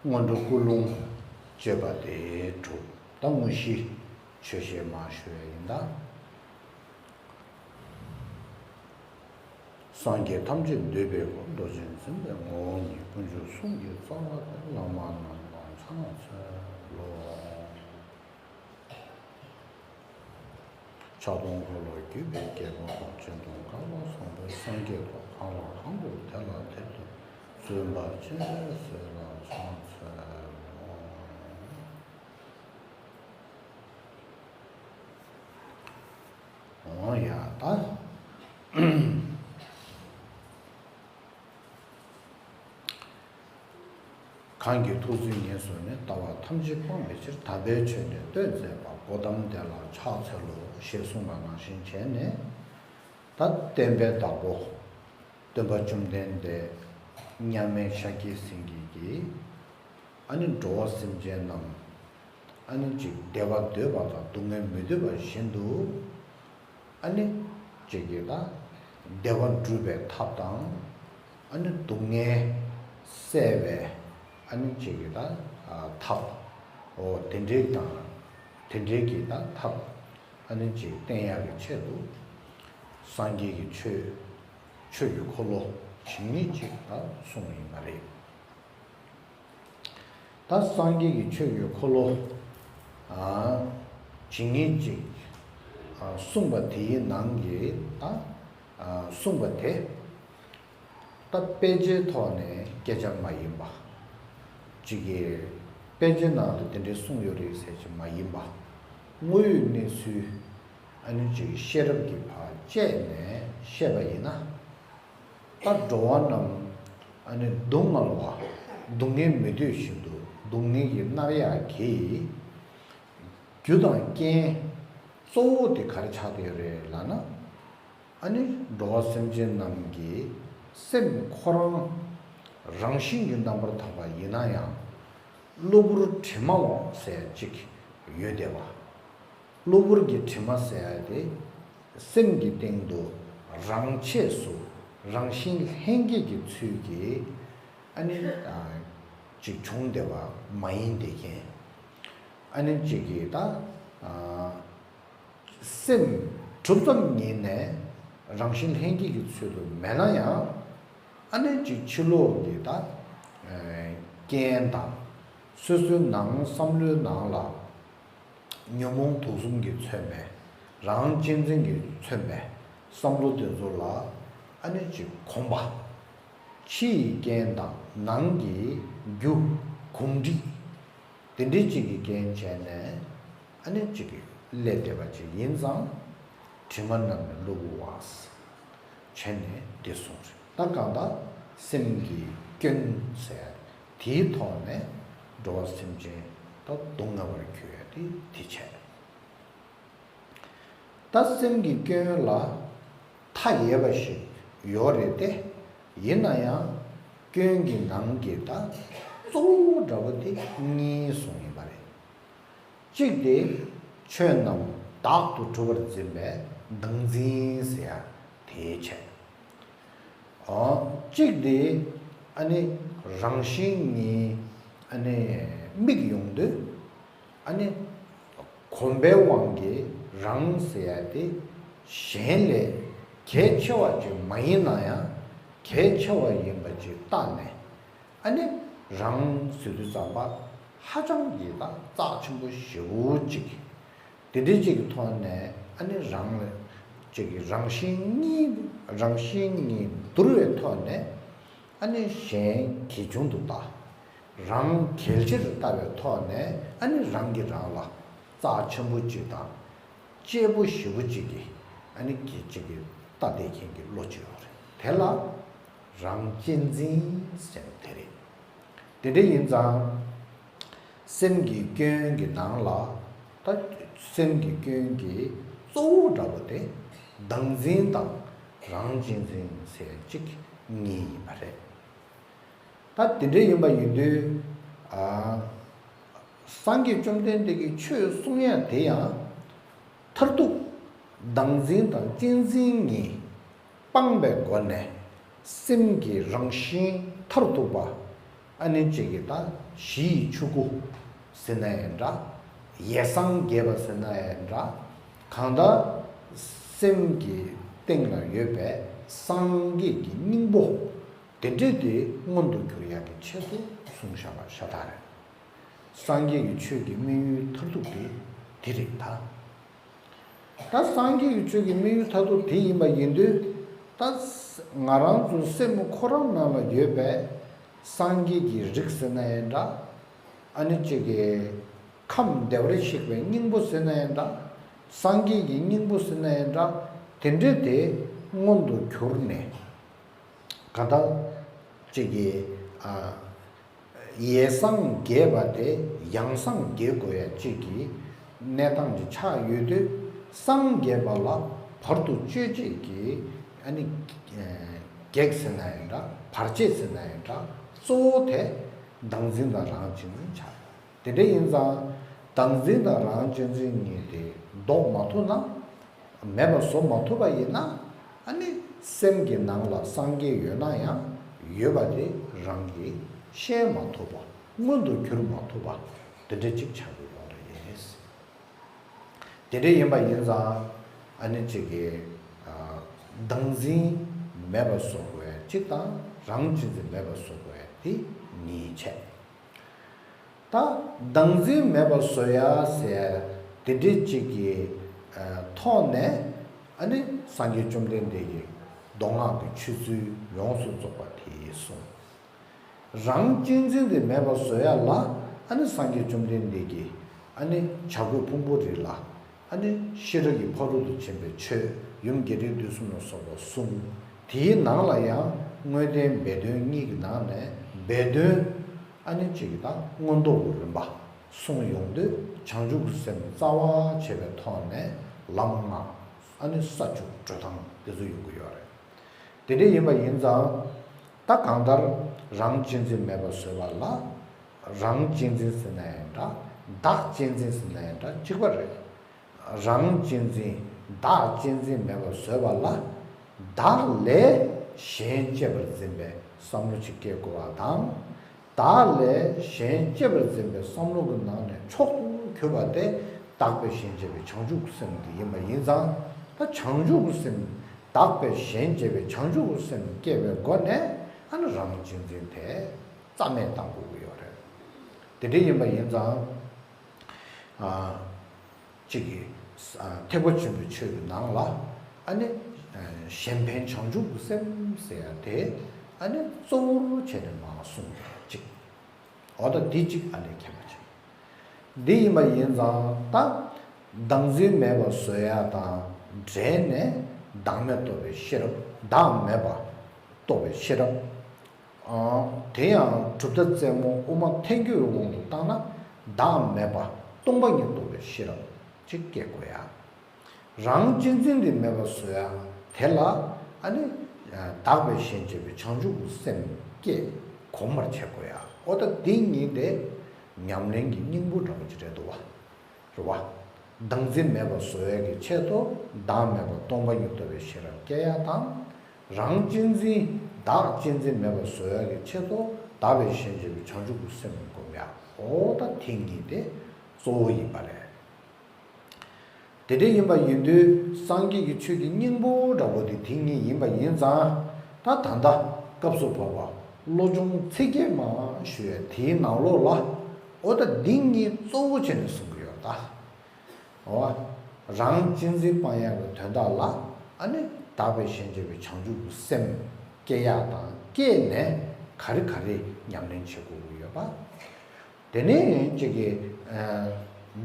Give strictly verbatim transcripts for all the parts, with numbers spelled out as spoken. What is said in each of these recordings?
སྔོན་འགྲོ་ཀུན་སློང་བཅས་པ་དེ་གྲུབ། ད་དངོས་གཞི་ཆོས་བཤད་མར་ཞུ་ཡ་ཡིན་ད། སངས་རྒྱས་ཐམས་ཅད་འདུས་པའི་སྐུ། རྡོ་རྗེ་འཛིན་པའི་ངོ་བོ་ཉིད། དཀོན་མཆོག་གསུམ་གྱི་རྩ་བ་སྟེ། བླ་མ་རྣམས་ལ་ཕྱག་འཚལ་ལོ། ཕྱག་སྟོང་འཁོར་ལོ་བརྒྱུད་པའི་རྒྱལ་པོ་དང་། སྤྱན་སྟོང་བསྐལ་པ་བཟང་པོའི་སངས་རྒྱས་དང་། གང་ལ་གང་འདུལ་དེ་ལ་དེ་འདུལ། བརྩོན་པ་ཅན་སྲས་ལ་ཕྱག་འཚལ་ལོ། འོ་ཡ་ད། གང་གིས་ཐུགས་བརྩེ་ཉེར་བཟུང་ནས། ལྟ་བ་ཐམས་ཅད་སྤང་བའི་ཕྱིར། དམ་པའི་ཆོས་ནི་སྟོན་མཛད་པ། གོའུ་ཏམ་དེ་ལ་ཕྱག་འཚལ་ལོ། ཞེས་གསུངས་པ་ནང་བཞིན་བྱས་ནས། ད་བསྟན་པའི་བདག་པོ་སྟོན་པ་བཅོམ་ལྡན་འདས་མཉམ་མེད་ཤཱཀྱའི་སེང་གེ་གིས། ཨ་ནི་འགྲོ་བ་སེམས་ཅན་རྣམས་ཨ་ནི་ཅིག་བདེ་བ་འདོད་པ་དང་སྡུག་བསྔལ་མི་འདོད་པ་བཞིན་དུ། ཨ་ནི་ཅིག་གིས་ད་བདེ་བ་སྒྲུབ་པའི་ཐབས་དང་། ཨ་ནི་སྡུག་བསྔལ་སེལ་བའི་ཨ་ནི་ཅིག་གིས་ད་ཐབས། འོ་དེ་འདྲའི་དང་དེ་འདྲའི་གི་ད་ཐབས་ཨ་ནི་ཅིག་བསྟན་ཡག་གི་ཆེད་དུ། སངས་རྒྱས་ཀྱི་ཆོས་ཆོས་ཀྱི་འཁོར་ལོ་ཇི་སྙེད་ཅིག་ད་གསུངས་ཡིན་པ་རེད། ད་སངས་རྒྱས་ཀྱི་ཆོས་ཀྱི་འཁོར་ལོ་ཇི་སྙེད་ཅིག་གསུངས་པ་དེའི་ནང་གི་ད་གསུངས་པ་དེ་ད་དཔེ་ཆའི་ཐོག་ནས་སྐད་ཆ་མ་ཡིན་པ། ཅིག་གི་དཔེ་ཆའི་ནང་དུ་དེ་འདྲའི་གསུངས་ཡོད་རེད་ཟེར་གྱི་མ་ཡིན་པ། དངོས་ཡོད་གནས་ཚུལ་ཨ་ནི་ཅིག་ཤེས་རབ་ཀྱི་བར་བཅད་ནས་བཤད་པ་ཡིན་ན། ད་འགྲོ་བ་རྣམས་ཨ་ནི་སྡུག་བསྔལ་བ། སྡུག་བསྔལ་མི་འདོད་བཞིན་དུ་སྡུག་བསྔལ་གྱིས་མནར་ཡག་གི་རྒྱུ་དང་རྐྱེན་གཙོ་བོ་དེ་ག་རེ་ཆགས་བསྡད་ཡོད་རེད་ལབ་ན། ཨ་ནི་འགྲོ་བ་སེམས་ཅན་རྣམས་ཀྱི་སེམས་ཁོ་རང་རང་བཞིན་གྱི་རྣམ་པར་དག་པ་ཡིན་ན་ཡང་། གློ་བུར་དྲི་མ་འོ་ཟེར་ཅིག་ཡོད་བསྡད་པ། གློ་བུར་གྱི་དྲི་མ་ཟེར་ཡ་དེ་སེམས་ཀྱི་སྟེང་དུ་རང་ཆས་སུ་རང་བཞིན་ལྷན་སྐྱེས་ཀྱི་ཚུལ་གྱིས་ཨ་ནི་ཅིག་བྱུང་བསྡད་པ་མ་ཡིན་བསྡད་མཁན། ཨ་ནི་ཅིག་གིས་ད་སེམས་གྲུབ་ཙམ་ཉིད་ནས་རང་བཞིན་ལྷན་སྐྱེས་ཀྱི་ཚུལ་དུ་མེད་ན་ཡང་། ཨ་ནི་ཅིག་ཕྱི་ལོགས་ཀྱི་ད་རྐྱེན་དང་། སོ་སོའི་ནང་བསམ་བློའི་ནང་ལ་ཉོན་མོངས་དུག་གསུམ་གྱིས་མཚོན་པའི་རང་གཅེས་འཛིན་གྱིས་མཚོན་པའི་བསམ་བློ་དེ་ཚོ་ལ་ཨ་ནི་ཅིག་གོམས་པ། ཕྱི་ཡི་རྐྱེན་དང་ནང་གི་རྒྱུ་གོམས་འདྲིས། དེ་འདྲའི་ཅིག་གི་རྐྱེན་བྱས་ནས་ཨ་ནི་ཅིག་གི་སླེབས་བསྡད་པ་ཅིག་ཡིན་ཙང་། དྲི་མ་རྣམས་ནི་གློ་བུར་བ། བྱས་ནས་འདི་གསུངས་རེད། ད་གང་ལྟར་སེམས་ཀྱི་སྐྱོན་ཟེར་དེའི་ཐོག་ནས་འགྲོ་བ་སེམས་ཅན་ད་སྡུག་བསྔལ་བར་གྱུར་ཡ་དེ་དེ་བྱས། ད་སེམས་ཀྱི་སྐྱོན་ལ་མཐའ་ཡས་པ་ཞིག་ཡོད་རེད་དེ། ཡིན་ན་ཡང་སྐྱོན་གྱི་ནང་གི་ད་གཙོ་བོ་འདྲ་བོ་དེ་གཉིས་གསུངས་ཡིན་པ་རེད། གཅིག་དེ་ཆོས་རྣམས་བདག་ཏུ་གྲུབ་པར་འཛིན་པའི་བདག་འཛིན་ཟེར་ཡ་དེ་བྱས། ཨོ། གཅིག་དེ་ཨ་ནི་རང་བཞིན་གྱིས་ཨ་ནི་དམིགས་ཡོང་དུས། ཨ་ནི་གོམས་པའི་དབང་གིས་རང་ཟེར་ཡ་དེ་གཞན་ལས་གལ་ཆེ་བ་ཅིག་མ་ཡིན་ན་ཡང་གལ་ཆེ་བ་ཡིན་པ་ཅིག་བལྟས་ནས། ཨ་ནི་རང་ཟེར་དུས་ཙམ་པ་ཧ་ཅང་གི་ད་རྩ་ཆེན་པོ་ཞེ་པོ་ཅིག་དེ་འདྲའི་ཅིག་གི་ཐོག་ནས་ཨ་ནི་རང་ལ་ཅིག་གི་རང་བཞིན་གཉིས་རང་བཞིན་གཉིས་བསྡུར་བའི་ཐོག་ནས་ཨ་ནི་གཞན་གལ་ཆུང་དུ་ལྟ། རང་གལ་ཆེར་ལྟ་བའི་ཐོག་ནས་ཨ་ནི་རང་གིས་རང་ལ་རྩ་ཆེན་པོ་ཅིག་དང་གཅེས་པོ་ཞེ་པོ་ཅིག་གིས་ཨ་ནི་གི་ཅིག་གི་ལྟ་བསྡད་མཁན་གྱི་བློ་ཅིག་ཡོད་རེད། དེ་ལ་རང་གཅེས་འཛིན་ཟེར་དེ་རེད། དེ་འདྲ་ཡིན་ཙང་། སེམས་ཀྱི་སྐྱོན་གྱི་ནང་ལ་ད་སེམས་ཀྱི་སྐྱོན་གྱི་གཙོ་བོ་འདྲ་བོ་དེ་བདག་འཛིན་དང་རང་གཅེས་འཛིན་ཟེར་གཅིག་གཉིས་ཡིན་པ་རེད། ད་དེ་འདྲ་ཡིན་པ་ཡིན་དུས། ཨ། སངས་རྒྱས་བཅོམ་ལྡན་འདས་ཀྱིས་ཆོས་གསུང་ཡ་དེ་ཡང་མཐར་ཐུག་བདག་འཛིན་དང་གཅེས་འཛིན་གཉིས་སྤངས་པའི་སྒོ་ནས་སེམས་ཀྱི་རང་བཞིན་མཐར་ཐུག་པ། ཨ་ནི་གཅིག་གི་ད་གཞི་ཡི་ཆོས་སྐུ་ཟེར་ན་ཡང་འདྲ། ཡེ་སངས་རྒྱས་པ་ཟེར་ན་ཡང་འདྲ། གང་ལྟར་སེམས་ཀྱི་སྟེང་ལ་ཡོད་པའི་སངས་རྒྱས་ཀྱི་སྙིང་པོ་དེ་འདྲ་དེ་མངོན་དུ་གྱུར་ཡག་གི་ཆེད་དུ་གསུངས་བཞག་པ་ཤ་སྟག་རེད། སངས་རྒྱས་ཀྱི་ཆོས་ཀྱི་དམིགས་ཡུལ་མཐར་ཐུག་དེ་དེ་རེད་ད། ད་སངས་རྒྱས་ཀྱི་ཆོས་ཀྱི་དམིགས་ཡུལ་མཐར་ཐུག་དེ་ཡིན་པ་ཡིན་དུས། ད་ང་རང་ཚོའི་སེམས་ཁོ་རང་ནང་ལ་ཡོད་པའི་སངས་རྒྱས་ཀྱི་རིགས་ཟེར་ན་ཡང་འདྲ། ཨ་ནི་གཅིག་གི་ཁམས་བདེ་བར་གཤེགས་པའི་སྙིང་པོ་ཟེར་ན་ཡང་འདྲ། སངས་རྒྱས་ཀྱི་སྙིང་པོ་ཟེར་ན་ཡང་འདྲ། དེ་འདྲ་དེ་མངོན་དུ་གྱུར་ནས། གང་ལྟར་གཅིག་གི་ཨ། ཡེ་སངས་རྒྱས་པ་དེ་ཡང་སངས་རྒྱས་དགོས་ཡ་གཅིག་གི་གནས་སྟངས་ཀྱི་ཆགས་ཡོད་དུས། སངས་རྒྱས་པ་ལ་བར་དུ་གཅོད་བྱེད་ཀྱི་ཨ་ནི་གེགས་ཟེར་ན་ཡང་འདྲ། བར་ཆད་ཟེར་ན་ཡང་འདྲ། གཙོ་བོ་དེ་བདག་འཛིན་དང་རང་གཅེས་འཛིན་ཆགས་ཡོད། དེ་འདྲ་ཡིན་ཙང་། བདག་འཛིན་དང་རང་གཅེས་འཛིན་གཉིས་དེ་ལྡོག་མ་ཐུབ་ན། མེད་པ་བཟོ་མ་ཐུབ་པ་ཡིན་ན། ཨ་ནི་སེམས་ཀྱི་ནང་ལ་སངས་རྒྱས་ཡོད་ན་ཡང་། ཡོད་པ་དེ་རང་གིས་ཤེས་མ་ཐུབ་པ། མངོན་དུ་གྱུར་མ་ཐུབ་པ་དེ་འདྲ་ཅིག་ཆགས་ཀྱི་ཡོད་རེད། དེ་འདྲ་ཡིན་པ་ཡིན་ཙང་། ཨ་ནི་གཅིག་གི་ཨ། བདག་འཛིན་མེད་པ་བཟོ་དགོས་ཡ་གཅིག་དང་། རང་གཅེས་འཛིན་མེད་པ་བཟོ་དགོས་ཡ་དེ་གཉིས་བྱས། ད་བདག་འཛིན་མེད་པ་བཟོ་ཡ་ཟེར་དེ་འདྲའི་གཅིག་གི་ཨ། ཐོག་ནས། ཨ་ནི་སངས་རྒྱས་བཅོམ་ལྡན་འདས་ཀྱིས་མདོ་སྔགས་ཀྱི་ཆོས་ཚུལ་ཡོངས་སུ་རྫོགས་པ་དེ་གསུངས། རང་གཅེས་འཛིན་དེ་མེད་པ་བཟོ་ཡ་ལ། ཨ་ནི་སངས་རྒྱས་བཅོམ་ལྡན་འདས་ཀྱིས། ཨ་ནི་བྱ་རྒོད་ཕུང་པོ་རིགས་ལ། ཨ་ནི་ཤེས་རབ་ཀྱི་ཕ་རོལ་ཏུ་ཕྱིན་པའི་ཆོས་ཡུམ་རྒྱས་འབྲིང་བསྡུས་གསུམ་ལ་སོགས་པ་གསུངས། དེའི་ནང་ལ་ཡང་དངོས་བསྟན་སྦས་དོན་གཉིས་ཀྱི་ནང་ནས་སྦས་དོན། ཨ་ནི་གཅིག་གི་དང་མངོན་རྟོགས་ཀྱི་རིམ་པ་གསུངས་ཡོང་དུས། བྱང་ཆུབ་ཀྱི་སེམས་རྩ་བ་བྱས་པའི་ཐོག་ནས་ལམ་ལྔ། ཨ་ནི་ས་བཅུ་སྒྲོལ་ཐང་དེ་ཚོ་ཡོང་གི་ཡོད་རེད། དེ་འདྲ་ཡིན་པ་ཡིན་ཙང་། ད་གང་ལྟར་རང་གཅེས་འཛིན་མེད་པ་བཟོས་པ་ལ། རང་གཅེས་འཛིན་ཟེར་ན་ཡང་འདྲ། བདག་གཅེས་འཛིན་ཟེར་ན་ཡང་འདྲ། གཅིག་པ་རེད། རང་གཅེས་འཛིན། བདག་གཅེས་འཛིན་མེད་པ་བཟོས་པ་ལ། བདག་ལས་གཞན་གཅེས་པར་འཛིན་པའི་བསམ་བློ་ཅིག་སྐྱེ་དགོས་པ་དང་། བདག་ལས་གཞན་གཅེས་པར་འཛིན་པའི་བསམ་བློ་གི་ནང་ནས་མཆོག་ཏུ་གྱུར་པ་དེ། བདག་པས་གཞན་གཅེས་པའི་བྱང་ཆུབ་ཀྱི་སེམས་དེ་ཡིན་པ་ཡིན་ཙང་། ད་བྱང་ཆུབ་ཀྱི་སེམས། བདག་པས་གཞན་གཅེས་པའི་བྱང་ཆུབ་ཀྱི་སེམས་སྐྱེ་བའི་སྒོ་ནས། ཨ་ནི་རང་གཅེས་འཛིན་དེ་རྩ་མེད་བཏང་དགོས་ཀྱི་ཡོད་རེད། དེ་འདྲ་ཡིན་པ་ཡིན་ཙང་། ཨ། གཅིག་གིས། ཨ། ཐེག་པ་ཆེན་པོའི་ཆོས་ཀྱི་ནང་ལ། ཨ་ནི། ཨ། གཞན་ཕན་བྱང་ཆུབ་ཀྱི་སེམས་ཟེར་ཡ་དེ། ཨ་ནི་གཙོ་བོར་བྱས་ནས་མར་གསུངས་ཡོད་ཅིག་འོ་ད་འདི་གཅིག་ཨ་ནི་མཁྱེན་པ་བྱེད། འདི་ཡིན་པ་ཡིན་ཙང་། ད་བདག་འཛིན་མེད་པ་བཟོ་ཡ་དང་འབྲེལ་ནས། བདག་མེད་རྟོགས་པའི་ཤེས་རབ། བདག་མེད་པ་རྟོགས་པའི་ཤེས་རབ། ཨ། དེ་ཡང་གྲུབ་མཐའ་རྩེ་མོ་དབུ་མ་ཐལ་འགྱུར་བའི་དབང་དུ་བཏང་ན། བདག་མེད་པ་སྟོང་པ་ཉིད་རྟོགས་པའི་ཤེས་རབ་ཅིག་སྐྱེ་དགོས་ཡ། རང་གཅེས་འཛིན་དེ་མེད་པ་བཟོ་ཡ་དེ་ལ། ཨ་ནི་བདག་པས་གཞན་གཅེས་པའི་བྱང་ཆུབ་ཀྱི་སེམས་སྐྱེ་གོམས་པར་བྱེད་དགོས་ཡ། འོ་ད་འདི་གཉིས་དེ་ཉམས་ལེན་གྱི་སྙིང་པོ་འདྲ་པོ་ཅིག་རེད་འདུག་བ། རེད་བ། བདག་འཛིན་མེད་པ་བཟོ་ཡ་གི་ཆེད་དུ། བདག་མེད་པ་སྟོང་པ་ཉིད་རྟོགས་པའི་ཤེས་རབ་སྐྱེ་ཡ་དང་། རང་གཅེས་འཛིན། བདག་གཅེས་འཛིན་མེད་པ་བཟོ་ཡ་གི་ཆེད་དུ། བདག་པས་གཞན་གཅེས་པའི་བྱང་ཆུབ་ཀྱི་སེམས་སྒོམ་ཡ། འོ་ད་དེ་གཉིས་དེ་གཙོ་བོ་ཡིན་པ་རེད། དེ་འདྲ་ཡིན་པ་ཡིན་དུས། སངས་རྒྱས་ཀྱི་ཆོས་ཀྱི་སྙིང་པོ་འདྲ་པོ་དེ་དེ་གཉིས་ཡིན་པ་ཡིན་ཙང་། ད་ད་ལྟ་སྐབས་སུ་བབ་པ་བློ་སྦྱོང་ཚིག་བརྒྱད་མ་ཞུ་ཡ་དེའི་ནང་ལོགས་ལ། འོ་ད་འདི་གཉིས་གཙོ་བོ་བྱས་ནས་གསུང་གི་ཡོད་ད། འོ། རང་གཅེས་འཛིན་སྤང་ཡག་གི་དོན་དག་ལ། ཨ་ནི་བདག་པས་གཞན་གཅེས་པའི་བྱང་ཆུབ་ཀྱི་སེམས་སྐྱེ་ཡག་དང་། སྐྱེས་ནས་ག་རེ་ག་རེ་ཉམས་ལེན་བྱེད་དགོས་ཀྱི་ཡོད་པ། དེ་ནས་གཅིག་གིས། ཨ།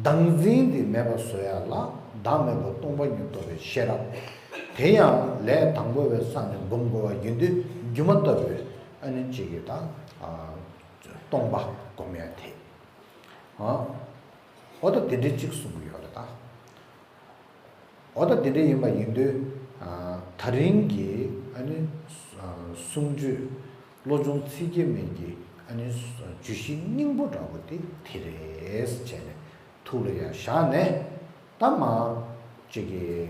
བདག་འཛིན་དེ་མེད་པ་བཟོ་ཡག་ལ། བདག་མེད་པ་སྟོང་པ་ཉིད་རྟོགས་པའི་ཤེས་རབ། དེ་ཡང་ལས་དང་པོ་བའི་ས་ནས་སྒོམ་དགོས་པ་ཡིན་དུས། སྒྱུ་མ་ལྟ་བུའི། ཨ་ནི་གཅིག་གིས་ད། ཨ། སྟོང་པ་སྒོམ་ཡག་དེ། ཨ། འོ་ད་དེ་འདྲའི་གཅིག་གསུང་གི་ཡོད་རེད་ད། འོ་ད་དེ་འདྲ་ཡིན་པ་ཡིན་དུས། ཨ། ད་རིང་གི། ཨ་ནི། ཨ། གསུང་ཆོས། བློ་སྦྱོང་ཚིག་བརྒྱད་མའི་གི། ཨ་ནི། བརྗོད་གཞི་སྙིང་པོ་འདྲ་པོ་དེ་དེ་རེད་བྱས་ནས་ཐུགས་ལ་ཡང་བཞག་ནས། ད་མར་གཅིག་གི།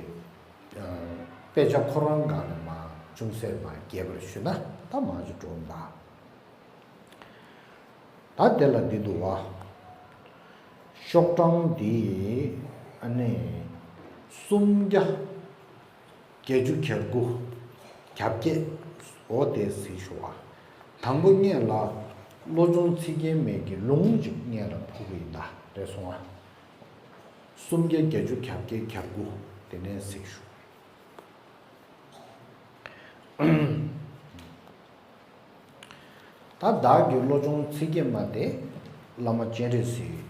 ཨ། དཔེ་ཆ་ཁོ་རང་སྒང་ནས་མར་ཅུང་ཟད་མར་རྒྱས་པར་ཞུས་ན། ད་མར་ཅིག་འགྲོ་འདུག་ད་དེ་ལ་འདི་འདུག་བ། ཤོག་གྲངས་འདི་ཨ་ནི་སུམ་བརྒྱ་བརྒྱད་ཅུ་གྱ་དགུ། གྱ་བརྒྱད། འོ་དེ་གཟིགས་ཤོག་ཨ། དང་པོ་སྔོན་ལ་བློ་སྦྱོང་ཚིག་རྒྱན་མའི་གི་ལུང་ཅིག་སྔོན་ལ་ཕུལ་གི་ཡིན་ད། རེད་སོང་ཨ། སུམ་བརྒྱ་བརྒྱད་ཅུ་གྱ་བརྒྱད་གྱ་དགུ་དེ་ནས་གཟིགས་ཤོག་ད་བདག་གི་བློ་སྦྱོང་ཚིག་རྒྱན་མ་དེ་བླ་མ་སྤྱན་རས་གཟིགས་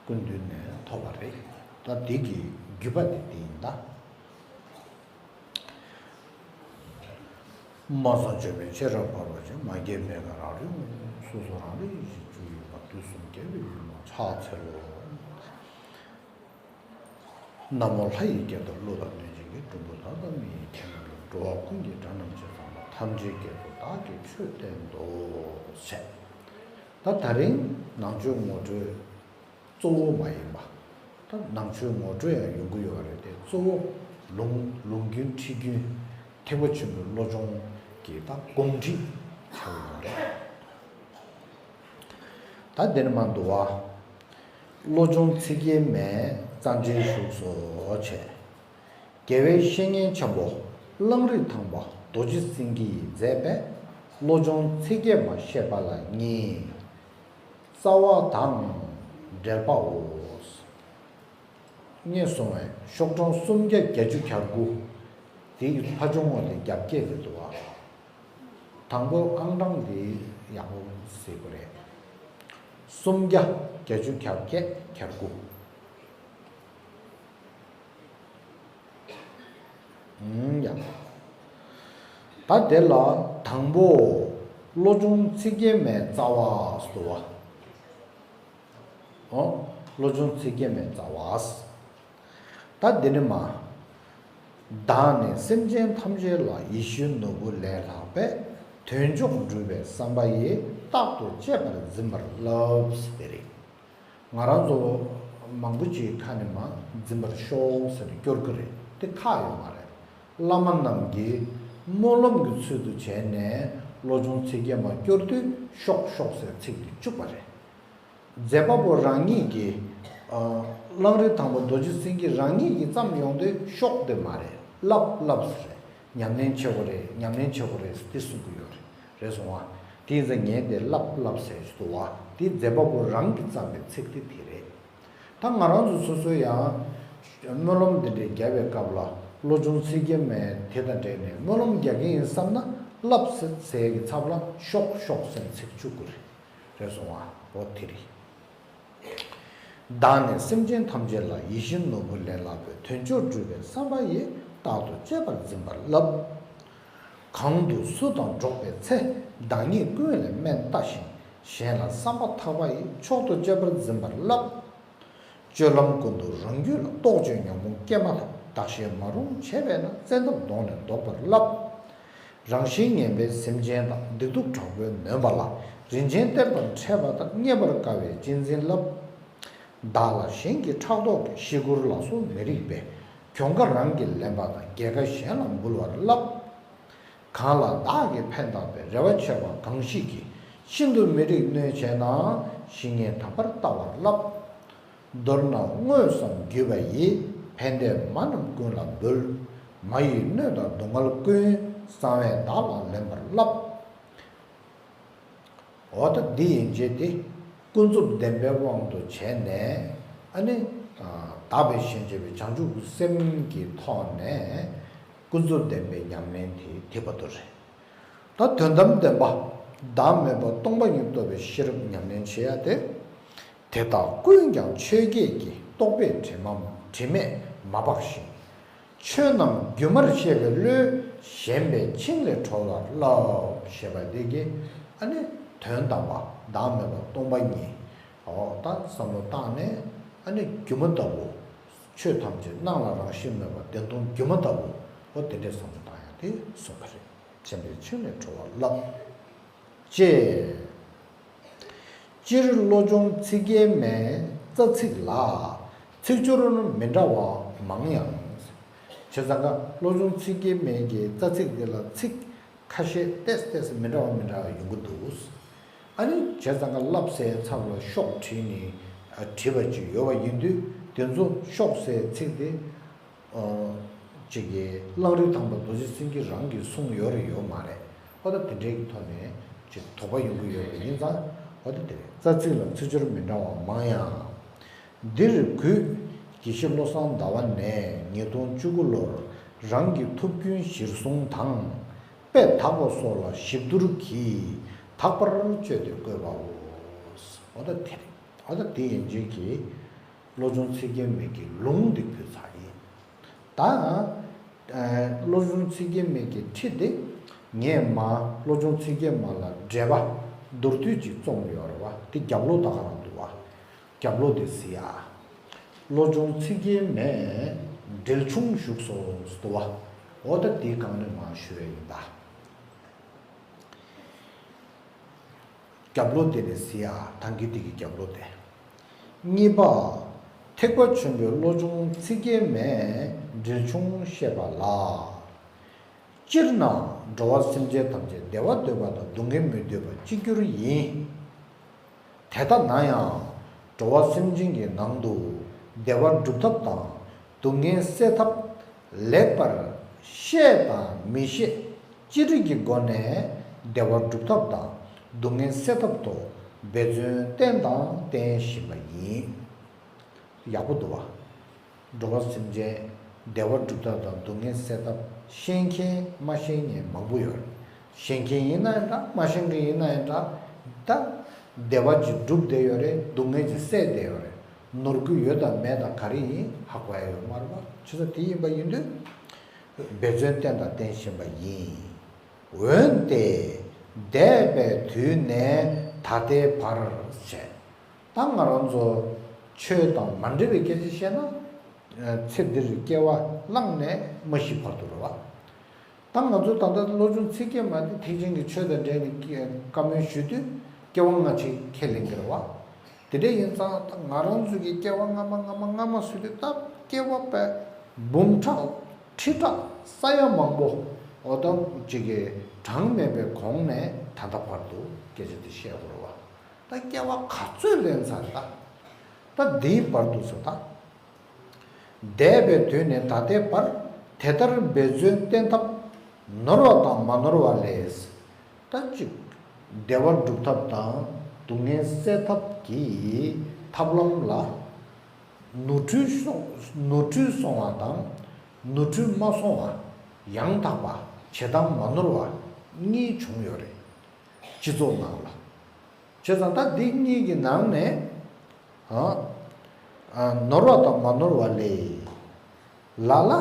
སྐུ་མདུན་ནས་ཐོབ་པ་རེད། ད་དེ་གི་བརྒྱུད་པ་དེ་དེ་ཡིན་ད། མ་སངས་བཅོས་མིན་ཤེས་རབ་འབར་བ་ཅན། མ་སྐྱེས་མེད་མཁན་རང་རིག་ངོ་། སོ་སོ་རང་རིག་ཡེ་ཤེས་བཅུད་ཡོད་པ། དུས་གསུམ་རྒྱལ་བའི་ཡུལ་ལུང་ཕྱག་འཚལ་ལོ། ན་མོ་ལྷ་ཡི་སྐད་དུ། གླུ་དང་གནོད་སྦྱིན་གྱི། སྒྲུབ་ཕུག་དག་དང་མི་ཡི་ཁྱིམ་ལ། འགྲོ་བ་ཀུན་གྱི་དགྲ་རྣམས་ཕྱིར་ཚང་བ། ཐམས་ཅད་སྐྱེ་སྟོང་བདག་གིས་ཆོས་བསྟན་ཏོ། ཞེས། ད་ད་རིང་ནང་ཆོས་ངོ་སྤྲོད་གཙོ་བོ་མ་ཡིན་པ། ད་ནང་ཆོས་ངོ་སྤྲོད་ཡང་ཡོང་གི་ཡོད་རེད་དེ། གཙོ་བོ་ལུང་ལུང་རྒྱུན་ཁྲིད་རྒྱུན་ཐེག་པ་ཆེན་པོའི་བློ་སྦྱོང་གི་ད་གོམས་འདྲིས་ཆགས་ཡོད་རེད། ད་འདི་ནས་མར་འདུག་བ། བློ་སྦྱོང་ཚིག་རྒྱན་མའི་རྩ་འགྲེལ་བཞུགས་སོ་བྱས། རྒྱལ་བའི་བཤེས་གཉེན་ཆེན་པོ་གླང་རི་ཐང་པ་རྡོ་རྗེ་སེང་གེ་ཡིས་མཛད་པའི་བློ་སྦྱོང་ཚིག་རྒྱན་མ་བཤད་པ་ལ་གཉིས། རྩ་བ་དང་འགྲེལ་པའོ། སྔོན་སོང་བའི་ཤོག་གྲངས་སུམ་བརྒྱ་བརྒྱད་ཅུ་གྱ་དགུ། དེའི་ཕ་ཆུང་ངོ་དེ་བརྒྱད་ཅུ་དེ་འདུག་བ། དང་པོ་ཨང་གྲངས་དེ་ཡག་པོ་གཟིགས་དགོས་རེད། སུམ་བརྒྱ་བརྒྱད་ཅུ་གྱ་བརྒྱད་གྱ་དགུ། ཨུམ། ཡ། ད་དེ་ལ་དང་པོ་བློ་སྦྱོང་ཚིག་རྒྱན་མའི་རྩ་བ་ཟེར་བ། ཨོ། བློ་སྦྱོང་ཚིག་རྒྱན་མའི་རྩ་བ། ད་འདི་ནས་མར། བདག་ནི་སེམས་ཅན་ཐམས་ཅད་ལ། ཡིད་བཞིན་ནོར་བུ་ལས་ལྷག་པའི། དོན་མཆོག་སྒྲུབ་པའི་བསམ་པ་ཡིས། རྟག་ཏུ་གཅེས་པར་འཛིན་པར་བསླབ། ཟེར་རེད། ང་རང་ཚོ་མང་པོ་ཅིག་ཁ་ནས་མར་འཛིན་པར་ཤོག་ཟེར་ནས་སྐྱོར་གི་རེད་དེ། ཁག་ཡོད་མ་རེད། བླ་མ་རྣམས་ཀྱིས་སྨོན་ལམ་གྱི་ཚུལ་དུ་བྱས་ནས་བློ་སྦྱོང་ཚིག་རྒྱན་མ་སྐྱོར་དུས་ཤོག་ཤོག་ཟེར་ཚིག་དེ་བཅུག་པ་རེད། མཛད་པ་པོ་རང་ཉིད་ཀྱིས། ཨ། གླང་རི་ཐང་པ་རྡོ་རྗེ་སེང་གེ་རང་ཉིད་ཀྱིས་བརྩམས་ཡོང་དུས་ཤོག་དེ་མ་རེད། བསླབ་བསླབ་ཟེར་རེད། ཉམས་ལེན་བྱེད་དགོས་རེད། ཉམས་ལེན་བྱེད་དགོས་རེད་དེ་གསུང་གི་ཡོད་རེད། རེད་སོང་བ། དེ་ཡིན་ཙང་ངས་དེ་བསླབ་བསླབ་ཟེར་གྱི་འདུག་བ། དེ་མཛད་པ་པོ་རང་གིས་བརྩམས་པའི་ཚིག་དེ་དེ་རེད། ད་ང་རང་ཚོ་སོ་སོ་ཡང་སྨོན་ལམ་འདི་འདྲའི་རྒྱག་པའི་སྐབས་ལ་བློ་སྦྱོང་ཚིག་རྒྱན་མའི་དེ་དང་འབྲེལ་ནས་སྨོན་ལམ་རྒྱག་གི་ཡིན་བསམ་ན། བསླབ་ཟེར་ཟེར་གྱི་ཚབ་ལ་ཤོག་ཤོག་ཟེར་ཚིག་བཅུག་དགོས་རེད། རེད་སོང་བ། འོ་དེ་རེད། བདག་ནི་སེམས་ཅན་ཐམས་ཅད་ལ། ཡིད་བཞིན་ནོར་བུ་ལས་ལྷག་པའི། དོན་མཆོག་སྒྲུབ་པའི་བསམ་པ་ཡིས། རྟག་ཏུ་གཅེས་པར་འཛིན་པར་བསླབ། གང་དུ་སུ་དང་འགྲོགས་པའི་ཚེ། བདག་ཉིད་ཀུན་ལས་དམན་བལྟ་ཞིང་། གཞན་ལ་བསམ་པ་ཐག་པ་ཡིས། མཆོག་ཏུ་གཅེས་པར་འཛིན་པར་བསླབ། སྤྱོད་ལམ་ཀུན་ཏུ་རང་རྒྱུད་ལ། རྟོག་དཔྱོད་ཉོན་མོངས་སྐྱེས་མ་ཐག། བདག་གཞན་མ་རུངས་བྱས་པས་ན། བཙན་ཐབས་གདོང་ནས་བཟློག་པར་བསླབ། རང་བཞིན་ངན་པའི་སེམས་ཅན་དང་། སྡིག་སྡུག་དྲག་པོས་ནོན་པ་ལ། རིན་ཆེན་གཏེར་དང་འཕྲད་པ་དག། རྙེད་པར་དཀའ་བའི་གཅེས་འཛིན་བསླབ། བདག་ལ་གཞན་གྱིས་ཕྲག་དོག་གིས། ཤི་སྒོར་ལ་སོགས་མི་རིགས་པའི། གྱོང་ཁ་རང་གིས་ལེན་པ་དང་། རྒྱལ་ཁ་གཞན་ལ་འབུལ་བར་བསླབ། གང་ལ་བདག་གིས་ཕན་བཏགས་པའི། རེ་བ་ཆེ་བ་གང་ཞིག་གིས། ཤིན་ཏུ་མི་རིགས་གནོད་བྱས་ན། ཤི་ངན་དག་པར་ལྟ་བར་བསླབ། མདོར་ན་དངོས་སམ་བརྒྱུད་པ་ཡིས། ཕན་བདེ་མ་རྣམས་ཀུན་ལ་འབུལ། མ་ཡི་གནོད་དང་སྡུག་བསྔལ་ཀུན། གསང་བས་བདག་ལ་ལེན་པར་བསླབ། འོ་ད་འདི་ཡན་ཆད་དེ་ཀུན་རྫོབ་བདེན་པའི་དབང་དུ་བྱས་ནས། ཨ་ནི། ཨ། དག་པའི་ཞེན་བྱེད་པའི་བྱང་ཆུབ་ཀྱི་སེམས་ཀྱི་ཐོག་ནས་ཀུན་རྫོབ་བདེན་པའི་ཉམས་ལེན་དེ་ཐེག་པ་དེ་རེད། ད་དོན་དམ་བདེན་པ་བདག་མེད་པ་སྟོང་པ་ཉིད་རྟོགས་པའི་ཤེས་རབ་ཉམས་ལེན་བྱེད་ཡ་དེ། དེ་དག་ཀུན་ཀྱང་ཆོས་བརྒྱད་ཀྱི། རྟོག་པས་དྲི་མ་དྲི་མས་མ་སྦགས་ཤིང་། ཆོས་རྣམས་སྒྱུ་མར་ཤེས་པའི་བློས། ཞེན་པའི་འཆིང་ལས་གྲོལ་བར་བསླབ། ཞེས་པ་འདི་གིས་ཨ་ནི་དོན་དམ་པ་བདག་མེད་པ་སྟོང་པ་ཉིད། འོ་ད་བསམ་བློ་བཏང་ནས་ཨ་ནི་སྒྱུ་མ་ལྟ་བུ། ཆོས་ཐམས་ཅད་སྣང་ལ་རང་བཞིན་མེད་པ་བདེན་སྟོང་སྒྱུ་མ་ལྟ་བུ། འོ་དེ་འདྲའི་བསམ་བློ་བཏང་ཡ་དེ་གསུངས་པ་རེད། ཞེན་པའི་འཆིང་ལས་གྲོལ་བར་བསླབ། ཅེས། སྤྱིར་བློ་སྦྱོང་ཚིག་རྒྱན་མའི་རྩ་ཚིག་ལ་ཚིག་སྦྱོར་མི་འདྲ་བ་མང་ཡང་། བྱས་ཙང་ཀ་བློ་སྦྱོང་ཚིག་རྒྱན་མའི་གི་རྩ་ཚིག་འདི་ལ་ཚིག་ཁ་ཤས་ཏོག་ཙམ་ཏོག་ཙམ་མི་འདྲ་བ་མི་འདྲ་བ་ཡོང་གི་འདུག། ཨ་ནི་བྱས་ཙང་ཀ་བསླབ་ཟེར་ཚབ་ལ་ཤོག་བྲིས་ནས་བྲིས་པ་ཅིག་ཡོད་པ་ཡིན་དུས། དེ་ཚོ་ཤོག་ཟེར་ཚིག་དེ་ཅིག་གིས་གླང་རི་ཐང་པ་རྡོ་རྗེ་སེང་གེ་རང་གིས་གསུངས་ཡོད་རེད་ཡོད་མ་རེད། ཨོ་ད་དེ་འདྲའི་གི་ཐོག་ནས་ཅིག་དོགས་པ་ཡོང་གི་ཡོད་པ་ཡིན་ཙང་། ཨོ་ད་དེ་རེད། རྩ་ཚིག་ལ་ཚིག་སྦྱོར་མི་འདྲ་བ་མང་ཡང་། འདིར་གུས། དགེ་བཤེས་བློ་བཟང་ཟླ་བ་ནས་ཉིས་སྟོང་བཅུ་དགུ་ལོར་རང་གི་ཐུགས་སྐྱོན་གཞིར་བཟུང་དང་། དཔེ་དག་པ་སོགས་ལ་ཞིབ་བསྡུར་གྱིས་དག་པར་བཅོས་ཏེ་བཀོད་པའོ། འོ་ད་དེ་རེད། འོ་ད་དེ་ཡན་ཆད་ཀྱིས་བློ་སྦྱོང་ཚིག་བརྒྱད་མའི་གི་ལུང་འདི་ཕུལ་ཚར་ཡིན། ད་ཨ་བློ་སྦྱོང་ཚིག་བརྒྱད་མའི་གི་ཁྲིད་དེ། ངས་མ་བློ་སྦྱོང་ཚིག་བརྒྱད་མ་ལ་འགྲེལ་པ་མདོར་བསྡུས་ཅིག་རྩོམ་ཡོད་རེད་བ། དེ་རྒྱབ་ལོགས་ད་ག་རང་འདུག་བ། རྒྱབ་ལོགས་དེ་གཟིགས་ཨ། བློ་སྦྱོང་ཚིག་བརྒྱད་མས་འགྲེལ་ཆུང་བཞུགས་སོ་ཟེར་འདུག་བ། འོ་ད་དེའི་སྒང་ནས་མར་ཞུ་ཡ་ཡིན་ད། རྒྱབ་ལོགས་དེ་ནས་གཟིགས་ཨ། ཐང་གི་དེ་གི་རྒྱབ་ལོགས་དེ། གཉིས་པ། ཐེག་པ་ཆེན་པོའི་བློ་སྦྱོང་ཚིག་བརྒྱད་མས་འགྲེལ་ཆུང་བཤད་པ་ལ། སྤྱིར་ན་འགྲོ་བ་སེམས་ཅན་ཐམས་ཅད་བདེ་བ་འདོད་པ་དང་སྡུག་བསྔལ་མི་འདོད་པ་གཅིག་གྱུར་ཡིན། དེ་ལྟ་ན་ཡང་འགྲོ་བ་སེམས་ཅན་གྱི་ནང་དུ་བདེ་བ་སྒྲུབ་ཐབས་དང་སྡུག་བསྔལ་སེལ་ཐབས་ལེགས་པར་ཤེས་དང་མི་ཤེས་ཅི་རིགས་ཀྱི་སྒོ་ནས་བདེ་བ་སྒྲུབ་ཐབས་དང་སྡུག་བསྔལ་སེལ་ཐབས་ཐོག་འབད་བརྩོན་བསྟེན་དང་བསྟེན་བཞིན་པ་ཡིན། ཡག་པོ་འདུག་བ། འགྲོ་བ་སེམས་ཅན་བདེ་བ་སྒྲུབ་ཐབས་དང་སྡུག་བསྔལ་སེལ་ཐབས་ཤེས་མཁན་མ་ཤེས་མཁན་མང་པོ་ཡོད་རེད། ཤེས་མཁན་ཡིན་ན་ཡང་འདྲ། མ་ཤེས་མཁན་ཡིན་ན་ཡང་འདྲ། ད་བདེ་བ་ཅིག་སྒྲུབ་བསྡད་ཡོད་རེད། སྡུག་བསྔལ་ཅིག་སེལ་བསྡད་ཡོད་རེད། ནོར་རྒྱུ་ཡོད་དང་མེད་དང་ག་རེ་ཡིན་ཧ་གོ་ཡ་ཡོད་མ་རེད་བ། བྱས་ཙང་དེ་ཡིན་པ་ཡིན་དུས་འབད་བརྩོན་བསྟེན་དང་བསྟེན་བཞིན་པ་ཡིན། འོན་ཏེ་འདས་པའི་དུས་ནས་ད་ལྟའི་བར་བྱས། ད་ང་རང་ཚོ་ཆོས་དང་མ་འབྲེལ་བའི་སྐད་ཆ་བཤད་ན། ཚེ་འདིར་སྐྱེ་བ་བླངས་ནས་མ་ཤི་བར་དུ་རེད་བ། ད་ང་ཚོ་ད་ལྟ་བློ་སྦྱོང་ཚིག་བརྒྱད་མ་དེ་ཐེག་ཆེན་གྱི་ཆོས་དང་འབྲེལ་ནས་བཀའ་མོལ་ཞུ་དུས་སྐྱེ་བ་སྔ་ཕྱི་ཁས་ལེན་གྱི་རེད་བ། དེ་འདྲ་ཡིན་ཙང་ད་ང་རང་ཚོ་གི་སྐྱེ་བ་སྔ་མ་སྔ་མ་སྔ་མ་ཟེར་དུས་ད་སྐྱེ་བ་པའི་འབུམ་ཕྲག་ཁྲི་ཕྲག་ས་ཡ་མང་པོ་འོ་ད་ཅིག་གི་གྲངས་མེད་པའི་གོང་ནས་ད་ལྟ་བར་དུ་སྐད་ཆ་དེ་བཤད་དགོས་རེད་བ། ད་སྐྱེ་བ་ག་ཚོད་ལེན་ཚར་ད། ད་འདིའི་བར་དུ་ཟེར་ད། འདས་པའི་དུས་ནས་ད་ལྟའི་བར་དེ་ལྟར་འབད་བརྩོན་བསྟེན་ཐབས་ནོར་བ་དང་མ་ནོར་བ་ལས། ད་གཅིག་བདེ་བ་སྒྲུབ་ཐབས་དང་སྡུག་བསྔལ་སེལ་ཐབས་ཀྱི་ཐབས་ལམ་ལ་ནོར་འཁྲུལ་སོང་ནོར་འཁྲུལ་སོང་བ་དང་ནོར་འཁྲུལ་མ་སོང་བ། ཡང་དག་པ་བྱེད་སྟངས་མ་ནོར་བ་གཉིས་བྱུང་ཡོད་རེད། སྤྱི་ཚོགས་ནང་ལ། བྱས་ཙང་ད་འདི་གཉིས་ཀྱི་ནང་ནས་ཨ་ཨ་ནོར་བ་དང་མ་ནོར་བ་ལས། ལ་ལ་